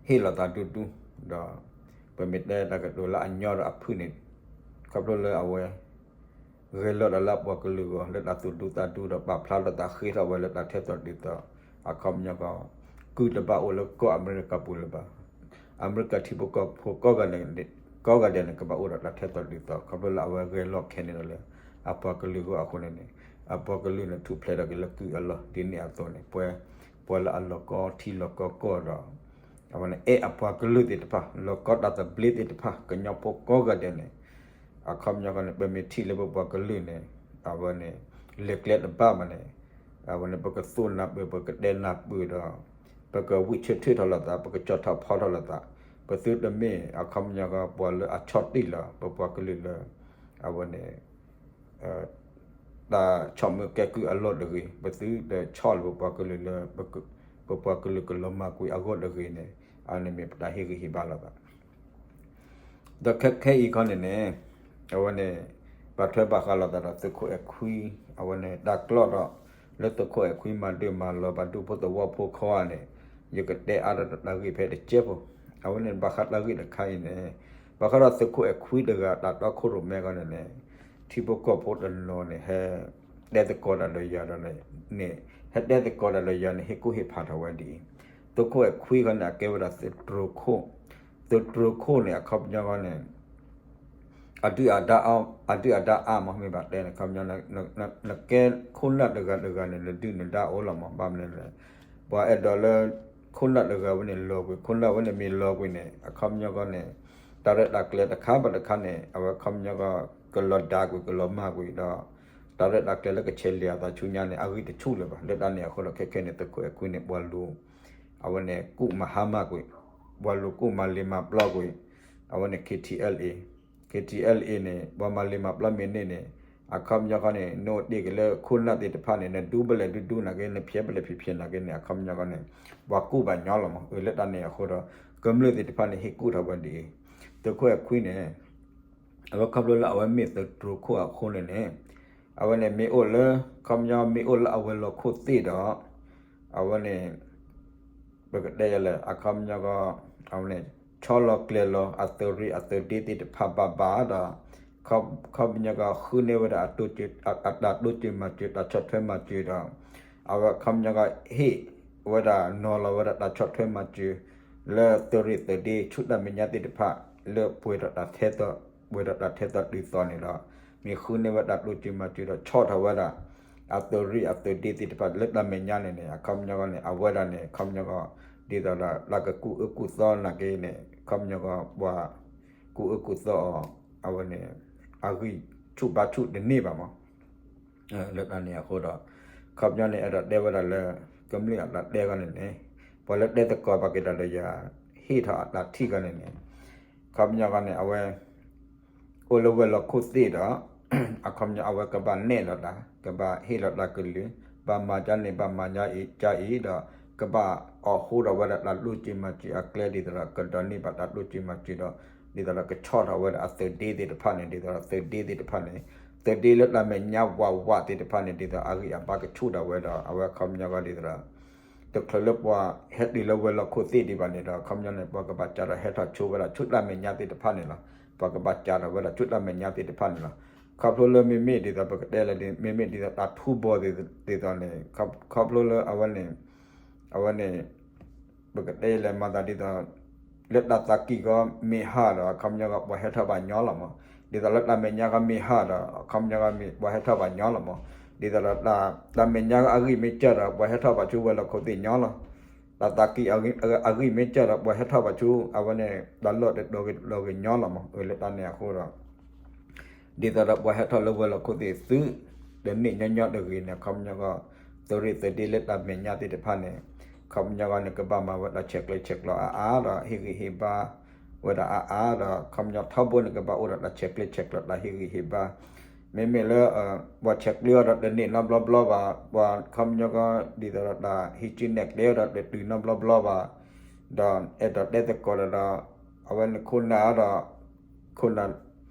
ဟ့ၣ်လီၤသးဒူဒူ ဒီး ပမ့ၢ်တဲတၢ်ကတိၤလၢအညီဒီးအဖုၣ်န့ၣ် ခီဖျိလၢအဝဲ ဂဲၤလိာ်ဒီးလၢအပှၤကလုာ်အဂီၢ် လၢတၢ်သူၣ်ဒူသးဒူဒီးပာ်ဖျါထီၣ်သးဃ့ထီၣ်ဝဲလၢတၢ်ထဲသိးတုၤသိး အခီပညီကီး ကုၢ်တဘၣ်အိၣ်လၢကီၢ်အမဲရကၤပူၤလၢၤဘၣ်. အမဲရကၤထံဖိကီၢ်ဖိကိးဂၤဒဲးန့ၣ် ကိးဂၤဒဲးန့ၣ် ကဘၣ်အိၣ်ဒီးတၢ်ထဲသိးတုၤသိး ခီဖျိလၢအဝဲဂဲၤလိာ်ခဲန့ၣ်ဒီးလၢ အပှၤကလုာ်အဂီၢ်အဃိန့ၣ်န့ၣ် အပှၤကလုာ်န့ၣ်ထူၣ်ဖျဲးထီၣ်က့ၤလၢကုၢ်အလီၢ် ဒ်န့ၣ်အသိးန့ၣ် ပှၤ ပှၤလၢအလီၢ်ကီထံလီၢ်ကီကီၢ်ဒီး အဝဲန့ၣ် အဲၣ်အပှၤကလုာ်သ့ၣ်တဖၣ် လီၢ်ကီတၢ်သဘျ့သ့ၣ်တဖၣ် ကညီဖိကိးဂၤဒဲးန့ၣ် အခီပညီဃီန့ၣ် ပမ့ၢ်ထံၣ်လၢပပှၤကလုာ်န့ၣ် အဝဲန့ၣ် လဲၤကျဲတဘၣ်မးန့ၣ် အဝဲန့ၣ် ပကသိၣ်နၢ်ပၢၢ် ပကတဲနၢ်ပၢၢ်ဒီး ပကဝံၢ်ဆၢထၢၣ်ထီၣ်လိာ်သး ပကကၠီၣ်ထီၣ်ဖီထီၣ်လိာ်သး ပသုတမ့ၢ် အခီပညီဃီ ပှၤလၢအဆီၣ်တံၢ်လီၤ ပပှၤကလုာ်လၢ အဝဲန့ၣ် တၢ်ဆီၣ်မၢကဲကုၢ်အလီၢ်တဂ့ၤ, ပသုတဆီၣ်လၢပပှၤကလုာ်လၢ ပပှၤကလုာ်ကလီၤမၢ်ကွံာ်အဂီၢ်တဂ့ၤန့ၣ် အဝဲန့ၣ်မ့ၢ်ပတၢ်ဟ့ၣ်ဂံၢ်ဟ့ၣ်ဘါလိာ်သး ဒီးခဲခဲအံၤခီန့ၣ်န့ၣ် အဝဲန့ၣ် ဘၣ်ထွဲဘၣ်ဃးလိာ်သးဒီးသုးခိၣ်အဲၣ်ခွံ အဝဲန့ၣ် တၢ်ကျီၢ်ဒီး လၢသုးခိၣ်အဲၣ်ခွံမၤဒၢၣ်မၤလီၤ ဘၣ်ဒူဖိသဝီဖိခီဧါန့ၣ် ယကတဲအါထီၣ်တၢ်ဂ့ၢ်ဖဲတကဲဖိ အဝဲန့ၣ် ဘၣ်ဃးတၢ်ဂ့ၢ်တခါအံၤန့ၣ် ဘၣ်ဃးဒီးသုးခိၣ်အဲၣ်ခွံတဂၤ တၢ်တီခိၣ်ရိၣ်မဲခီန့ၣ်န့ၣ် ထံဖိကီၢ်ဖိတနီၤန့ၣ် ဟဲတဲသကိးတၢ်ဒီးယၤဒီးန့ၣ် ဟဲတဲသကိးတၢ်ဒီးယၤန့ၣ် ဟ့ၣ်ကူၣ်ဟ့ၣ်ဖးထီၣ်ဝဲဒ်အံၤ, သုးခိၣ်အဲၣ်ခွံခီန့ၣ် အကဲဝဲဒၣ်သုးတြိၤခိၣ်, သုးတြိၤခိၣ်န့ၣ် အခီပညီခီန့ၣ် အဒုၣ်အဒါအါ, အဒုၣ်အဒါအါမး မ့ၢ်ဘၣ်တဲန့ၣ် ခီပညီ နကဲခိၣ်နၢ်တဂၤတဂၤန့ၣ် နဒုၣ်နဒါအိၣ်လီၤမး ဘၣ်မနုၤလဲၣ် ပှၤအဲၣ်ဒိးလၢ ခိၣ်နၢ်တဂၤဝဲန့ၣ်လီၤကွံာ် ခိၣ်နၢ်ဝဲန့ၣ်မ့ၢ်လီၤကွံာ်န့ၣ် အခီပညီခီန့ၣ် တၢ်ရဲၣ်တၢ်ကျဲၤတခါဘၣ်တခါန့ၣ် အဝဲခီပညီခီ ကလီၤဒါကွံာ် ကလီၤမၢ်ကွံာ်ဒီး တၢ်ရဲၣ်တၢ်ကျဲၤလၢကဆဲးလဲၤအသးဆူညါန့ၣ် အဂံၢ်တဆူၣ်လၢၤဘၣ်. လၢတၢ်န့ၣ်အဃိဒီး ခဲခဲန့ၣ် သုးခိၣ်အဲၣ်ခွံန့ၣ် ပှၤလူၤ အဝဲန့ၣ် ကူၣ်မၤဟါမၢ်ကွံာ်, ပှၤလူၤကူၣ်မၤလ့ၤမၤပျီကွံာ်, အဝဲန့ၣ် ခ့ၣ်ထံၣ်အဲလ်အ့, ခ့ၣ်ထံၣ်အဲလ်အ့န့ၣ် ပှၤမၤလ့ၤမၤပျီမ့ၢ်န့ၢ်န့ၣ် အခီပညီခီန့ၣ် နအိၣ်တ့ၢ်က့ၤလၢခိၣ်နၢ်သ့ၣ်တဖၣ်န့ၣ် နဒူဘၣ်လဲၣ်ဒူဒူနာ်က့ နဖျဲးဘၣ်လဲၣ်ဖျဲးဖျဲးနာ်က့န့ၣ် အခီပညီခီန့ၣ် ပှၤကူၣ်ဘၣ်ညီလီၤမး. အၢ လၢတၢ်န့ၣ်အဃိဒီး ကမျၢၢ်သ့ၣ်တဖၣ်န့ၣ် ဟ့ၣ်ကူၣ်ထီၣ်ဝဲဒ်အံၤ, သုးခိၣ်အဲၣ်ခွံန့ၣ် အဝဲခီဖျိလၢအဝဲမ့ၢ်သတြိၤခိၣ်အဃိန့ၣ်န့ၣ် အဝဲန့ၣ်မ့ၢ်အိၣ်လၢ ခီပညီမ့ၢ်အိၣ်လၢအဝဲၤလီၢ်ခိၣ်သ့ၣ်ဒီး အဝဲန့ၣ် ပကတဲယလဲၣ် အခီပညီကီ အဝဲန့ၣ် ဆီလီၤကျဲၤလီၤအသုးရ့ၣ်အသုးဒ့သ့ၣ်တဖၣ်ဘၣ်ဘၣ်ဒီး ခီပညီကီဃုန့ၢ်ဝဲဒၣ် အတၢ်တိစၢၤမၤစၢၤ တၢ်ဆီၣ်ထွဲမၤစၢၤဒီး အဝဲခီပညီကီဟ့ၣ်ဝဲဒၣ်နီၤလီၤဝဲဒၣ်တၢ်ဆီၣ်ထွဲမၤစၢၤ လၢသုးရ့ၣ်သုးဒ့ဆူတၢ်မဲာ်ညါသ့ၣ်တဖၣ် လၢပှဲၤဒီးတၢ်ထဲသိး ပှဲၤဒီးတၢ်ထဲသိးတုၤသိးန့ၣ်ဒီး မ့ၢ်ဃုန့ၢ်ဝဲတၢ်တိစၢၤမၤစၢၤဒီး ဆီၣ်ထီၣ်ဝဲဒၣ် အသုးရ့ၣ်အသုးဒ့သ့ၣ်တဖၣ်လၢတၢ်မဲာ်ညါန့ၣ်န့ၣ် အခီပညီကီန့ၣ် အဝဲဒၣ်န့ၣ် ခီပညီကီ ဒ်သိးဒီးတၢ်ကကူၣ်အၢကူၣ်သီနာ်က့န့ၣ် ခီပညီကီ ပှၤကူၣ်အၢကူၣ်သီအီၤ အဝဲန့ၣ် အဂံၢ်ဆူၣ်ဘါဆူၣ်တန့ၢ်ဘၣ်မး. လၢတၢ်န့ၣ်အဃိဒီး ခီပညီန့ၣ် အဲၣ်ဒိးတဲဝဲဒၣ်လၢ ကမျၢၢ်အတၢ်တဲခီန့ၣ်န့ၣ် ပှၤလၢတဲသကိးဘၣ်က့ၤတၢ်ဒီးယၤ ဟ့ၣ်ထီၣ်အတၢ်ထံၣ်ခီန့ၣ်န့ၣ် ခီပညီခီန့ၣ် အဝဲ အိၣ်လၢဝဲၤလီၢ်ခိၣ်သ့ၣ်ဒီး အခီပညီအဝဲကဘၣ်နဲၣ်လီၤတၢ် ကဘၣ်ဟ့ၣ်လီၤတၢ်ကလုၢ် ဘၣ်မၤကါန့ၣ် ဘၣ်မၤကါအံၤကါအံၤဒီး ကဘၣ်အိၣ်ဃူဒီးဝဲဒၣ်တၢ်တိစၢၤမၤစၢၤအကျဲ ဒ်သိးဒီးကဒိးန့ၢ်ဘၣ်တၢ်တိစၢၤမၤစၢၤဒီး ဒ်သိးဒီးကဆီၣ်ထီၣ်ဝဲဒၣ်အသုးဒ့သ့ၣ်တဖၣ်န့ၣ် ဒ်သိးဒီးသုးဒ့သ့ၣ်တဖၣ်န့ၣ် သုးဒ့လၢတၢ်မဲာ်ညါဝးဝးသ့ၣ်တဖၣ်န့ၣ် ဒ်သိးအဂံၢ်အဘါကဆူၣ်ဒၣ်ဝဲဒီး အဝဲခီပညီကီဒ်သိးဒီး တချုးလၢပှၤဟဲတုၤလၢဝဲၤလီၢ်ခိၣ်သ့ၣ်ဒံးဘၣ်န့ၣ်ဒီး ခီပညီန့ၣ် ပှၤကဘၣ်စးထီၣ်ဟဲထီၣ်ဆိဝဲဒၣ်ဆူတၢ်မဲာ်ညါသ့ၣ်တဖၣ်န့ၣ်လီၤ. ပှၤကဘၣ်စးထီၣ်ဝဲဒၣ်ဆူတၢ်မဲာ်ညါသ့ၣ်တဖၣ်န့ၣ်လီၤ. ခီဖျိလၢမ့မ့ၢ်ဒ်သိးပကတဲလဲၣ် မ့မ့ၢ်ဒ်သိးတၢ်ထူဘီၣ်သ့ၣ်တဖၣ်န့ၣ် ခီဖျိလၢအဝဲန့ၣ် အဝဲန့ၣ် ပကတဲလဲၣ်မၤသးဒ်သိး လၢတၢ်သးကံၢ်ကီမ့ၢ်ဟးဒီး အခီပညီကီ ပှၤဟဲထီၣ်ဘၣ်ညီလီၤမး. ဒ်သိးလၢတၢ်မဲာ်ညါကီမ့ၢ်ဟးဒီး အခီပညီကီမ့ၢ်ပှၤဟဲထီၣ်ဘၣ်ညီလီၤမး. ဒ်သိးဒီး တၢ်မဲာ်ညါအဂံၢ်မ့ၢ်စၢ်ဒီး ပှၤဟဲထီၣ်ဘၣ်ဆူဝဲၤလီၢ်ခိၣ်သ့ၣ်ညီလီၤ. တၢ်သးကံၢ်အဂံၢ်မ့ၢ်စၢ်ဒီး ပှၤဟဲထီၣ်ဘၣ်ဆူ အဝဲန့ၣ် တၢ်လီၢ်တတီၤဂ့ၤတတီၤဂ့ၤညီလီၤမး. အၢ လၢတၢ်န့ၣ်အဃိဒီး ဒ်သိးဒီးပှၤဟဲထီၣ်လၢဝဲၤလီၢ်ခိၣ်သ့ၣ်သု တန့ၢ်ညီညီတဂ့ၤန့ၣ် အခီပညီကီ သုးရ့ၣ်သုးဒ့လၢတၢ်မဲာ်ညါသ့ၣ်တဖၣ်န့ၣ် ခီပညီကီန့ၣ် ကဘၣ်မၤဝဲတၢ်ဆဲးကျၢဆဲးကျိးအါအါဒီး ဟ့ၣ်ဂံၢ်ဟ့ၣ်ဘါဝဲဒၣ်အါအါဒီး ခီပညီထီဘိန့ၣ် ကဘၣ်အိၣ်ဒီးတၢ်ဆဲးကျၢဆဲးကျိးတၢ်ဟ့ၣ်ဂံၢ်ဟ့ၣ်ဘါ မ့မ့ၢ်လၢ ပှၤဆဲးကျၢအီၤဒီးတန့ၢ်နီတဘျီဘျီဘၣ်, ပှၤခီပညီကီ ဒ်သိးဒီးတၢ်ဟံးစုနဲၣ်ကျဲအီၤဒီးတတုၤနီတဘျီဘျီဘၣ်, ဒီးအဲၣ်ဒိးတဲသကိးဒီး အဝဲန့ၣ်ခိၣ်နၢ်ဒီး ခိၣ်နၢ်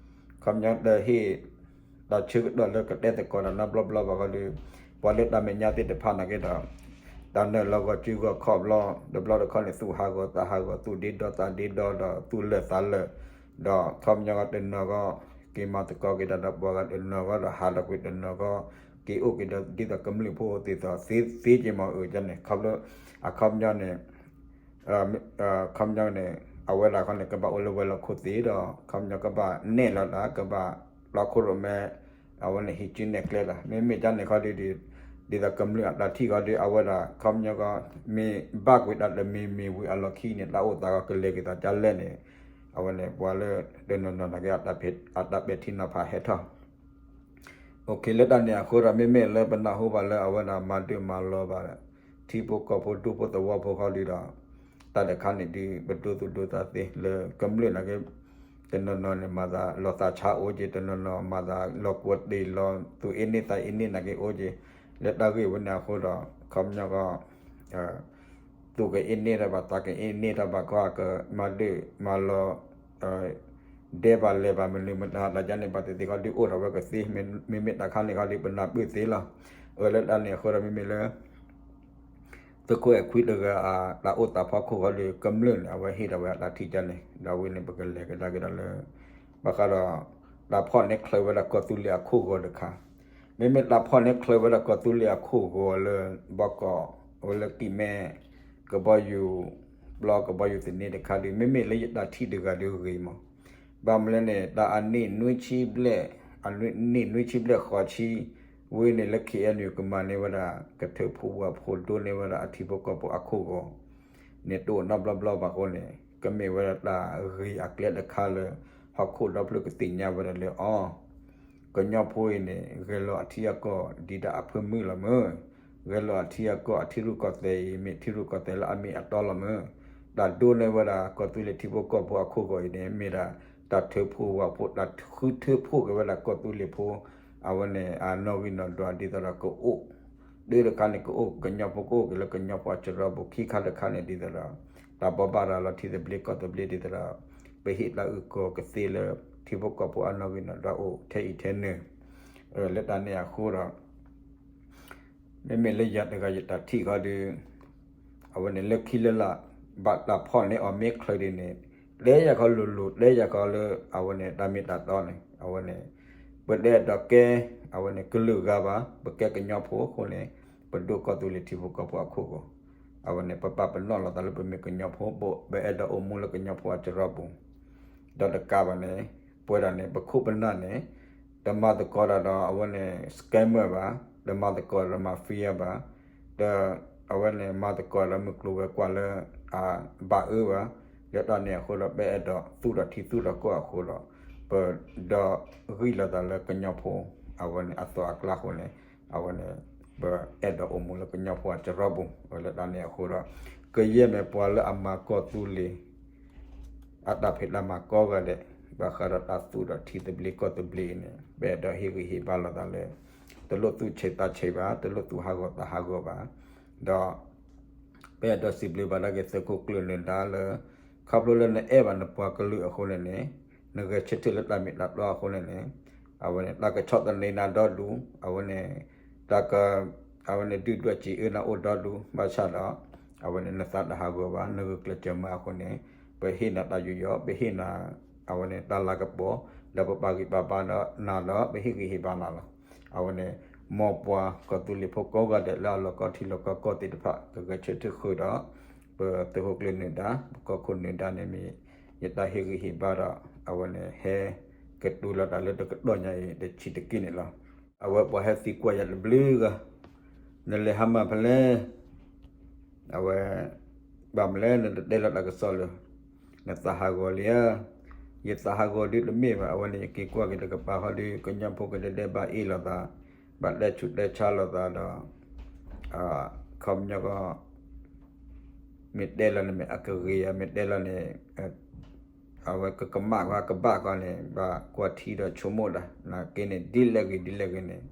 ခီပညီတဟ့ၣ် တၢ်ဆၢကတီၢ်လၢကတဲသကိးဒီးနီတဘျီဘျီဘၣ်ဃီဒီး ပှၤလၢတၢ်မဲာ်ညါသ့ၣ်တဖၣ်နာ်က့ဒီး တၢ်နၢၤလီၤဂီၤစုဂီၤခီၣ်ဘျီ တဘျီတခီၣ်န့ၣ် သူၣ်ဟးဂီၤသးဟးဂီၤ သူၣ်ဒ့ဒီသးဒ့ဒီဒီး သူၣ်လၢာ်သးလၢာ် ဒီးခီပညီကီတနီၤကီ က့ၤမၤသကိးက့ၤတၢ်ဒီး ပှၤဂၤတနီၤကီဒီး ဟးထီၣ်ကွံာ်တနီၤကီ က့ၤအိၣ်က့ၤဒီးဒ်သိးကမျၢၢ်ဖိသ့ၣ်သိးသ့သ့က့ၤမး အၢ ကန့ၣ် ခီဖျိ အခီပညီန့ၣ် ခီပညီန့ၣ် အဝဲဒၣ်ခီန့ၣ် ကဘၣ်အိၣ်လၢဝဲၤလီၢ်ခိၣ်သ့ၣ်ဒီး ခီပညီကဘၣ်နဲၣ်လီၤတၢ် ကဘၣ်လီၤခိၣ်ရိၣ်မဲ အဝဲန့ၣ်ဟံးစုနဲၣ်ကျဲလီၤ. မ့မ့ၢ်ကန့ၣ်ခီဒီး ဒ်သိးကမျၢၢ်အတၢ်ထံၣ်ခီဒီး အဝဲဒၣ် ခီပညီကီ မ့ၢ်ဘၣ်ကွံာ်တၢ်တမံၤမံၤဝံၤအလီၢ်ခံန့ၣ် တၢ်အိၣ်သးကလဲၤက့ၤသးဒ်လဲၣ်န့ၣ် အဝဲန့ၣ် ပှၤလၢတနီၤနီၤနာ်က့ အတၢ်ပဲာ်ထံနီၤဖးဟဲထီၣ် လၢတၢ်န့ၣ်အဃိဒီး မ့မ့ၢ်လၢပနၢ်ဟူဘၣ်လၢအဝဲဒၣ်မၤဒၢၣ်မၤလီၤဘၣ် ထံဖိကီၢ်ဖိဒူဖိသဝီဖိခီဒုဒီး တၢ်တခါန့ၣ်ဒုး ပဒိသူၣ်ဒိသးသ့လၢကမျၢၢ်နာ်က့ တနီၤနီၤန့ၣ် မၤသးလီၤသးဆါအိၣ်က့ၤ တနီၤနီၤမၤသးလီၤကွီၤတ့ၢ်လီၤ သူၣ်အ့န့သးအ့န့နာ်က့အိၣ်က့ၤ လၢတၢ်ဂ့ၢ်ဝဲန့ၣ်အဃိဒီး ခီပညီကီ သူၣ်ကအ့န့ၢ်တၢ်ဘၣ် သးကအ့န့ၢ်တၢ်ဘၣ်ခီ အကမၤဒၢၣ်မၤလီၤ ဒဲးဘၣ်လဲၤဘၣ် မနုၤမတၤတၢ်ယါန့ၣ် ဘၣ်သ့ၣ်သ့ၣ်ခီဒုးအိၣ်ထီၣ်ဝဲကသ့ မ့မ့ၢ်တၢ်ခါန့ၣ်ခီဒုး ပနၢ်ပၢၢ်သ့လီၤ. အၢ လၢတၢ်န့ၣ်အဃိဒီး မ့မ့ၢ်လၢ သုးခိၣ်အဲၣ်ခွံတဂၤအတၢ်အိၣ်သးဖီခိၣ်ခီဒုး ကမျၢၢ်န့ၣ် အဝဲဟ့ၣ်ထီၣ်ဝဲအတၢ်ထံၣ်ကန့ၣ် ဒီးဝဲန့ၣ် ပကလဲၤကဒါက့ၤဒီးလၢ ဘၣ်ဃးဒီး တၢ်ဖီၣ်န့ၢ်ချၢဝဲဒၣ်ကီၢ်သူလ့ၤအခိၣ်ဂီၤတခါ မ့မ့ၢ်တၢ်ဖီၣ်န့ၢ်ချၢဝဲဒၣ်ကီၢ်သူလ့ၤအခိၣ်ဂီၤလၢ ဘီကီး အဝဲလၢကံၢ်မဲ ကဘီယူၤ ပျီကဘီယူၤသန့တခါဒုး မ့မ့ၢ်လၢယတၢ်ထံၣ်တဂၤဒုးဂ့ၤမး ဘၣ်မနုၤလဲၣ်န့ၣ် တၢ်အနံၣ်နွံဆံဘျဲၣ် အနံၣ်နွံဆံဘျဲၣ်ဃိးဆံ ဝဲန့ၣ်လၢ ခ့ၣ်အဲၣ်ယူၣ် ကမၤန့ၢ်ဝဲဒၣ် ကထၢဖှိၣ်ဝၣ်ဖှိၣ်ဒိၣ်န့ၢ်ဝဲဒၣ်အထံဖိကီၢ်ဖိအခိၣ်ဂီၤ န့ၣ်တအိၣ်နီတဘျီဘျီဘၣ်အဃိန့ၣ် ကမ့ၢ်ဝဲဒၣ်တၢ်ဂ့ၢ်အကျဲတခါလၢ ဟီၣ်ခိၣ်ဒီဖျၢၣ်ကသ့ၣ်ညါဝဲဒၣ်လၢအီၤ ကညီဖိအံၤန့ၣ် ဂဲၤလီၤအထံအကီၢ်ဒ်တၢ်အဖၢမုၢ်လီၤမၢ်, ဂဲၤလီၤအထံအကီၢ်အထံရူၢ်ကီၢ်သဲးအံၤ မ့ၢ်ထံရူၢ်ကီၢ်သဲးလၢအမ့ၢ်အတီလီၤမၢ်, တၢ်ဒိၣ်န့ၢ်ဝဲဒၣ်ကီၢ်သူလ့ၤထံဖိကီၢ်ဖိအခိၣ်ဂီၤအံၤန့ၣ် မ့ၢ်ဒၣ်တၢ်ထၢဖှိၣ်ဝၣ်ဖှိၣ် တၢ်ဃုထၢဖှိၣ်က့ၤဝဲဒၣ်ကီၢ်သူလ့ၤဖိ အဝဲန့ၣ် အနီၣ်ဂံၢ်နီၣ်ဒွးဒ်သိးဒီးကအိၣ်, တၢတခါန့ၣ် ကအိၣ်ကညီဖိ ကအိၣ်က့ၤလၢကညီဖိအစရီပူၤ, ခံခါတခါန့ၣ်ဒ်သိးဒီး တၢ်ဘိးဘၣ်ရၤလီၤထံသဘျ့ကီၢ်သဘျ့ဒ်သိးဒီး ပဟ့ၣ်တၢ်အုၣ်ကီၤကသ့လၢ ထံဖိကီၢ်ဖိအနီၣ်ဂံၢ်နီၣ်ဒွးအိၣ်ထဲအံၤထဲနုၤ, လၢတၢ်န့ၣ်အဃိဒီး မ့မ့ၢ်လၢယၤတဂၤယတၢ်ထံၣ်ဃီဒီး အဝဲန့ၣ်လၢခံလၢလာ် ဘၣ်တၢ်ဖီၣ်န့ၢ်အီၤမ့ၢ်ချ့ဒ်န့ၣ် တဲယၤခီလိၤလိၤ တဲယၤခီလၢ အဝဲန့ၣ်တၢ်မ့ၢ်တၢ်တီန့ၣ် အဝဲန့ၣ် ပတအဲၣ်ဒိးကဲ အဝဲန့ၣ်ကလုာ်ဂၤဘၣ်, ပကဲကညီဖိအဃိန့ၣ် ပဒိၣ်ကီၢ်သူလ့ၤထံဖိကီၢ်ဖိအခိၣ်ဃိ, အဝဲန့ၣ် ပပာ်ပနီၣ်လိာ်သးလၢပမ့ၢ်ကညီဖိ ပအဲၣ်ဒိးအိၣ်မူလၢကညီဖိအစရီပူၤ ဒီးတကးဘၣ်န့ၣ် ပဝဲဒၣ်န့ၣ် ပခိၣ်ပနၢ်န့ၣ် တမၤသကိးတၢ်ဒီးအဝဲန့ၣ် scammer ဘၣ်, တမၤသကိးဒီး mafia ဘၣ်, ဒီးအဝဲန့ၣ် မၤသကိးဒီးမုၢ်ကျိၤဝဲၤကွာ်လၢ အဘၣ်အၢဘၣ်, လၢတၢ်န့ၣ်အဃိဒီး ပအဲၣ်ဒိးသူၣ်ထီၣ်ထံသူၣ်ထီၣ်ကီၢ်အဃိဒီး ပဒီးဂံၢ်လိာ်သးလၢကညီဖိ အဝဲန့ၣ်အသိးအကျါဃိန့ၣ် အဝဲန့ၣ် ပအဲၣ်ဒိးအိၣ်မူလၢကညီဖိအစရီပူၤ လၢတၢ်န့ၣ်အဃိဒီး ကယဲၢ်မ့ၢ်ပှၤလၢအမၤကီၢ်သူလ့ၤ အတၢ်ဖံးတၢ်မၤကိးဂၤဒဲး ဘၣ်ဃးဒီးတၢ်သူၣ်ထီၣ်ထံသဘျ့ကီၢ်သဘျ့အံၤန့ၣ် ပအဲၣ်ဒိးဟ့ၣ်ဂံၢ်ဟ့ၣ်ဘါလိာ်သးလၢ တလိၣ်သူၣ်ဆံးသးဆံးဘၣ်, တလိၣ်သူၣ်ဟးဂီၤသးဟးဂီၤဘၣ်, ဒီး ပအဲၣ်ဒိးစံးဘျုးဘၣ်ဒၣ်က့ၤသုးခိၣ်ကျၢၢ်နၢၤဒါလၢ ခီဖျိလၢနအဲၣ်ဘၣ်နပှၤကလုာ်အဃိန့ၣ်န့ၣ် နဂဲၤဆၢထၢၣ်လၢတၢ်မ့ၢ်တၢ်တီအဃိန့ၣ်န့ၣ် အဝဲန့ၣ် တၢ်ကဆီၣ်သနံးနၤဒီဒူၣ် အဝဲန့ၣ် တၢ်က အဝဲန့ၣ် ဒုၣ်ဒွဲၣ်စံးအၢနၤအိၣ်ဒီဒူၣ် ဘၣ်ဆၣ်ဒီး အဝဲန့ၣ် နသးတဟးဂီၤဘၣ် နဂုာ်ကျဲးစၢးမၤအဃိန့ၣ် ပဟ့ၣ်နၤတၢ်ယူးယီၣ် ပဟ့ၣ်နၤ အဝဲန့ၣ် တၢ်လၤကပီၤ ဒီးပပာ်ဂံၢ်ပာ်ဘါဒီးနၤဒီး ပဟ့ၣ်ဂံၢ်ဟ့ၣ်ဘါနၤလီၤ. အဝဲန့ၣ် မ်ပှၤကီၢ်သူလ့ၤဖိကိးဂၤဒဲးလၢအလီၢ်ကီထံလီၢ်ကီကီၢ်သ့ၣ်တဖၣ် ကဂဲၤဆၢထၢၣ်ဃုာ်ဒီး ပသုးခိၣ်ကျၢၢ်နၢၤဒါ ပကီၢ်ခိၣ်နၢၤဒါန့ၣ်မ့ၢ် ယတၢ်ဟ့ၣ်ဂံၢ်ဟ့ၣ်ဘါဒီး အဝဲန့ၣ် ဟဲကတိၤလီၤတၢ်လၢတကတီၢ်ညါအံၤတဆံးတက့ၢ်န့ၣ်လီၤ. အဝဲပှၤဟဲသံကွၢ်ယၤတဘျုးဂၤ နလဲၤဟါမၢ်ဖဲလဲၣ် အဝဲ ဘၣ်မနုၤလဲၣ် နတတဲလီၤတၢ်ကစီၣ်လၢၤ နသးဟးဂီၤလံဧါ. ယသးဟးဂီၤဒုတမ့ၢ်ဘၣ် အဝဲန့ၣ် ယက့ၤကွၢ်က့ၤတကပၤဃီဒီး ကညီဖိကဒဲဒဲဘၣ်အ့ၣ်လိာ်သး ဘၣ်တဲဆူးတဲဆါလိာ်သးဒီး အခီပညီကီ မ့ၢ်တဲလီၤန့ၣ်မ့ၢ်အကဂ့ၤဧါ မ့ၢ်တဲလီၤန့ၣ် အဝဲကကမၣ်ကွၢ်ကဘၣ်ကွၢ်န့ၣ် ဘၣ်ကွၢ်ထံဒီးဆိကမိၣ်ဒၣ် နာ်က့န့ၣ် ဒ်လဲၣ်ဂ့ၤဒ်လဲၣ်ဂ့ၤန့ၣ်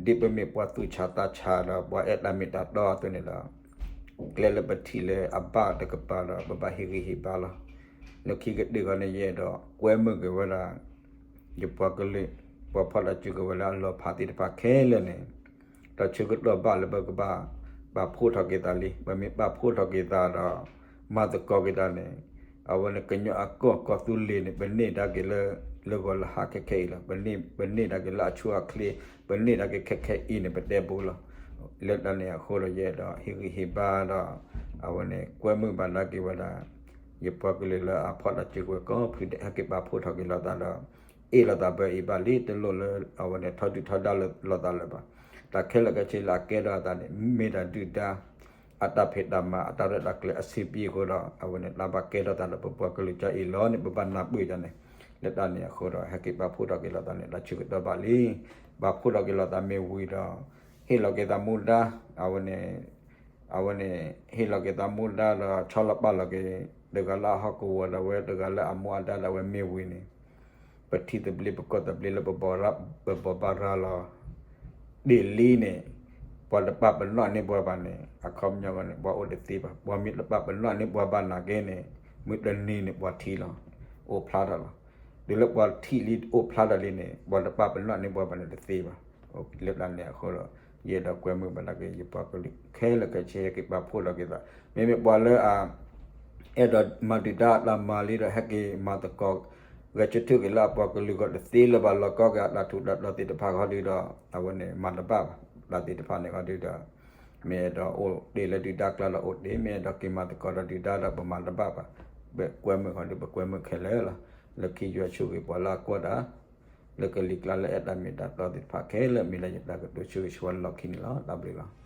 ဒ်ပမ့ၢ်ပှၤသူၣ်ဆးသးဆးဒီး ပှၤအဲၣ်တၢ်မ့ၢ်တၢ်တီအသိးန့ၣ်ဒီး ကျဲလၢပထံၣ်လၢအဘၣ်တကပၤဒီး ပဘၣ်ဟ့ၣ်ဂံၢ်ဟ့ၣ်ဘါလီၤ. လၢခံကတၢၢ်ဃီန့ၣ် ယအဲၣ်ဒိးကွဲမုာ်က့ၤဝဲဒၣ် ယပှၤကလုာ် ပှၤဖီၣ်တၢ်စုကဝဲၤလၢအလီၤဖးသ့ၣ်တဖၣ်ခဲလၢာ်န့ၣ် တၢ်ဆၢကတီၢ်ဘၣ်လၢပကဘၣ် ပာ်ဖှိၣ်ထီၣ်က့ၤသးလံ. ပမ့ၢ်ပာ်ဖှိၣ်ထီၣ်က့ၤသးဒီး မၤသကိးက့ၤသးန့ၣ် အဝဲန့ၣ် ကညီအကီၢ်ကီၢ်သူလ့ၤန့ၣ် ပန့ၢ်ဒါက့ၤလၢ လၢဂီၤလၢဟါခဲခဲအံၤလီၤ. ပန့ၢ်ဒါက့ၤလၢအဆိအချ့ ပန့ၢ်ဒါက့ၤခဲခဲအံၤန့ၣ် ပတဲဘူးလီၤ. လၢတၢ်န့ၣ်အဃိဒီး ယအဲၣ်ဒိးဟ့ၣ်ဂံၢ်ဟ့ၣ်ဘါဒီး အဝဲန့ၣ် ကွဲမုာ်ဘၣ်ဒါက့ၤဝဲဒၣ် ယပှၤကလုာ်လၢအဖီၣ်တၢ်စုကဝဲၤကိးဖုဒဲး ဟဲက့ၤပာ်ဖှိၣ်ထီၣ်က့ၤလိာ်သးဒီး အ့ၣ်လိာ်သးဘၢအံၤဘၣ်လံ တလိၣ်လၢအဝဲန့ၣ် ထီဒုၣ်ထီဒါလိာ်သးလၢၤဘၣ်. တၢ်ခဲလၢာ်ခဲဆ့လၢအကဲထီၣ်အသးန့ၣ် မ့ၢ်ဒၣ်ဒုၣ်ဒါ အတၢ်ဖံးတၢ်မၤ အတၢ်ရဲၣ်တၢ်ကျဲၤအဆံးပံအဃိဒီး အဝဲန့ၣ် တၢ်ဘၣ်ကဲထီၣ်သးဒီးပပှၤကလုာ်ကၢအံၤလီၤန့ၣ် ပဘၣ်နၢ်ပၢၢ်ဒ်န့ၣ် လၢတၢ်န့ၣ်အဃိဒီး ဟဲက့ၤပာ်ဖှိၣ်ထီၣ်က့ၤလိာ်သးန့ၣ် တၢ်ဆၢကတီၢ်ဘၣ်လံ. ပာ်ဖှိၣ်ထီၣ်က့ၤလိာ်သးမ့ၢ်ဝံၤဒီး ဟ့ၣ်လီၤက့ၤသးမူဒါ အဝဲန့ၣ် အဝဲန့ၣ် ဟ့ၣ်လီၤက့ၤသးမူဒါဒီး ဆီလီၤပာ်လီၤက့ၤ တဂၤလၢအဟီၣ်ကဝီၤဒၣ်ဝဲ တဂၤလၢအမူအဒါဒၣ်ဝဲမ့ၢ်ဝံၤန့ၣ် ပထံသဘျ့ပကီၢ်သဘျ့လၢပဘိးဘၣ်ရၤလီၤ ဒ်လံန့ၣ် ပှၤတပာ်ပနီၣ်န့ၢ်ပှၤဘၣ်န့ၣ် အခီပညီန့ၣ် ပှၤအိၣ်တသ့ဘၣ်. ပှၤမ့ၢ်တပာ်ပနီၣ်န့ၢ်ပှၤဘၣ်နာ်က့န့ၣ် မုၢ်တနံၤန့ၣ် ပှၤထံၣ်လီၤ အိၣ်ဖျါထီၣ်လီၤ. တုၤလၢပှၤထံၣ်လံအိၣ်ဖျါထီၣ်လံန့ၣ် ပှၤတပာ်ပနီၣ်န့ၢ်ပှၤဘၣ်န့ၣ်တသ့ဘၣ်. လၢတၢ်န့ၣ်အဃိဒီး ယအဲၣ်ဒိးကွဲမုာ်ဘၣ်ဒၣ်က့ၤ ယပှၤကလုာ်ခဲလၢာ်ခဲဆ့ ဟဲက့ၤပာ်ဖှိၣ်ထီၣ်က့ၤသး မ့မ့ၢ်ပှၤလၢအ အဲၣ်ဒိးမၤဒုၣ်ဒါအတၢ်မၤလံဒီး ဟဲက့ၤမၤသကိး ဂဲၤဆၢထၢၣ်က့ၤလၢအပှၤကလုာ်ဂီၢ်တသ့လၢၤဘၣ် လီၤကီက့ၤအတၢ်ထူးတၢ်တီၤသ့ၣ်တဖၣ်ဃီဒုဒီး အဝဲန့ၣ် မၤတဘၣ်ဘၣ်. တၢ်သ့ၣ်တဖၣ်န့ၣ်ဃီဒုဒီး မ့ၢ်အဲၣ်ဒိးအိၣ်တ့ၢ်လၢဒုၣ်ဒါကျါဒီးအိၣ်တ့ၢ်, မ့ၢ်အဲၣ်ဒိးက့ၤမၤသကိးဒီးဒုၣ်ဒါဒီးပမၤတဘၣ်ဘၣ်. ပကွဲမုာ်ဃီဒု ပကွဲမုာ်ခဲလၢာ်လီၤ. လၢခံယွၤဆိၣ်ဂ့ၤပှၤလၢအကွၢ်တၢ် လၢကလံၤကျါလၢအဲၣ်တၢ်မ့ၢ်တၢ်တီသ့ၣ်တဖၣ်ခဲလၢာ် မ့ၢ်လၢယတၢ်ကတိၤဆိၣ်ဂ့ၤဆိၣ်ဝါလီၢ်ခံန့ၣ်လီၤ. တၢ်ဘျုးလီၤ.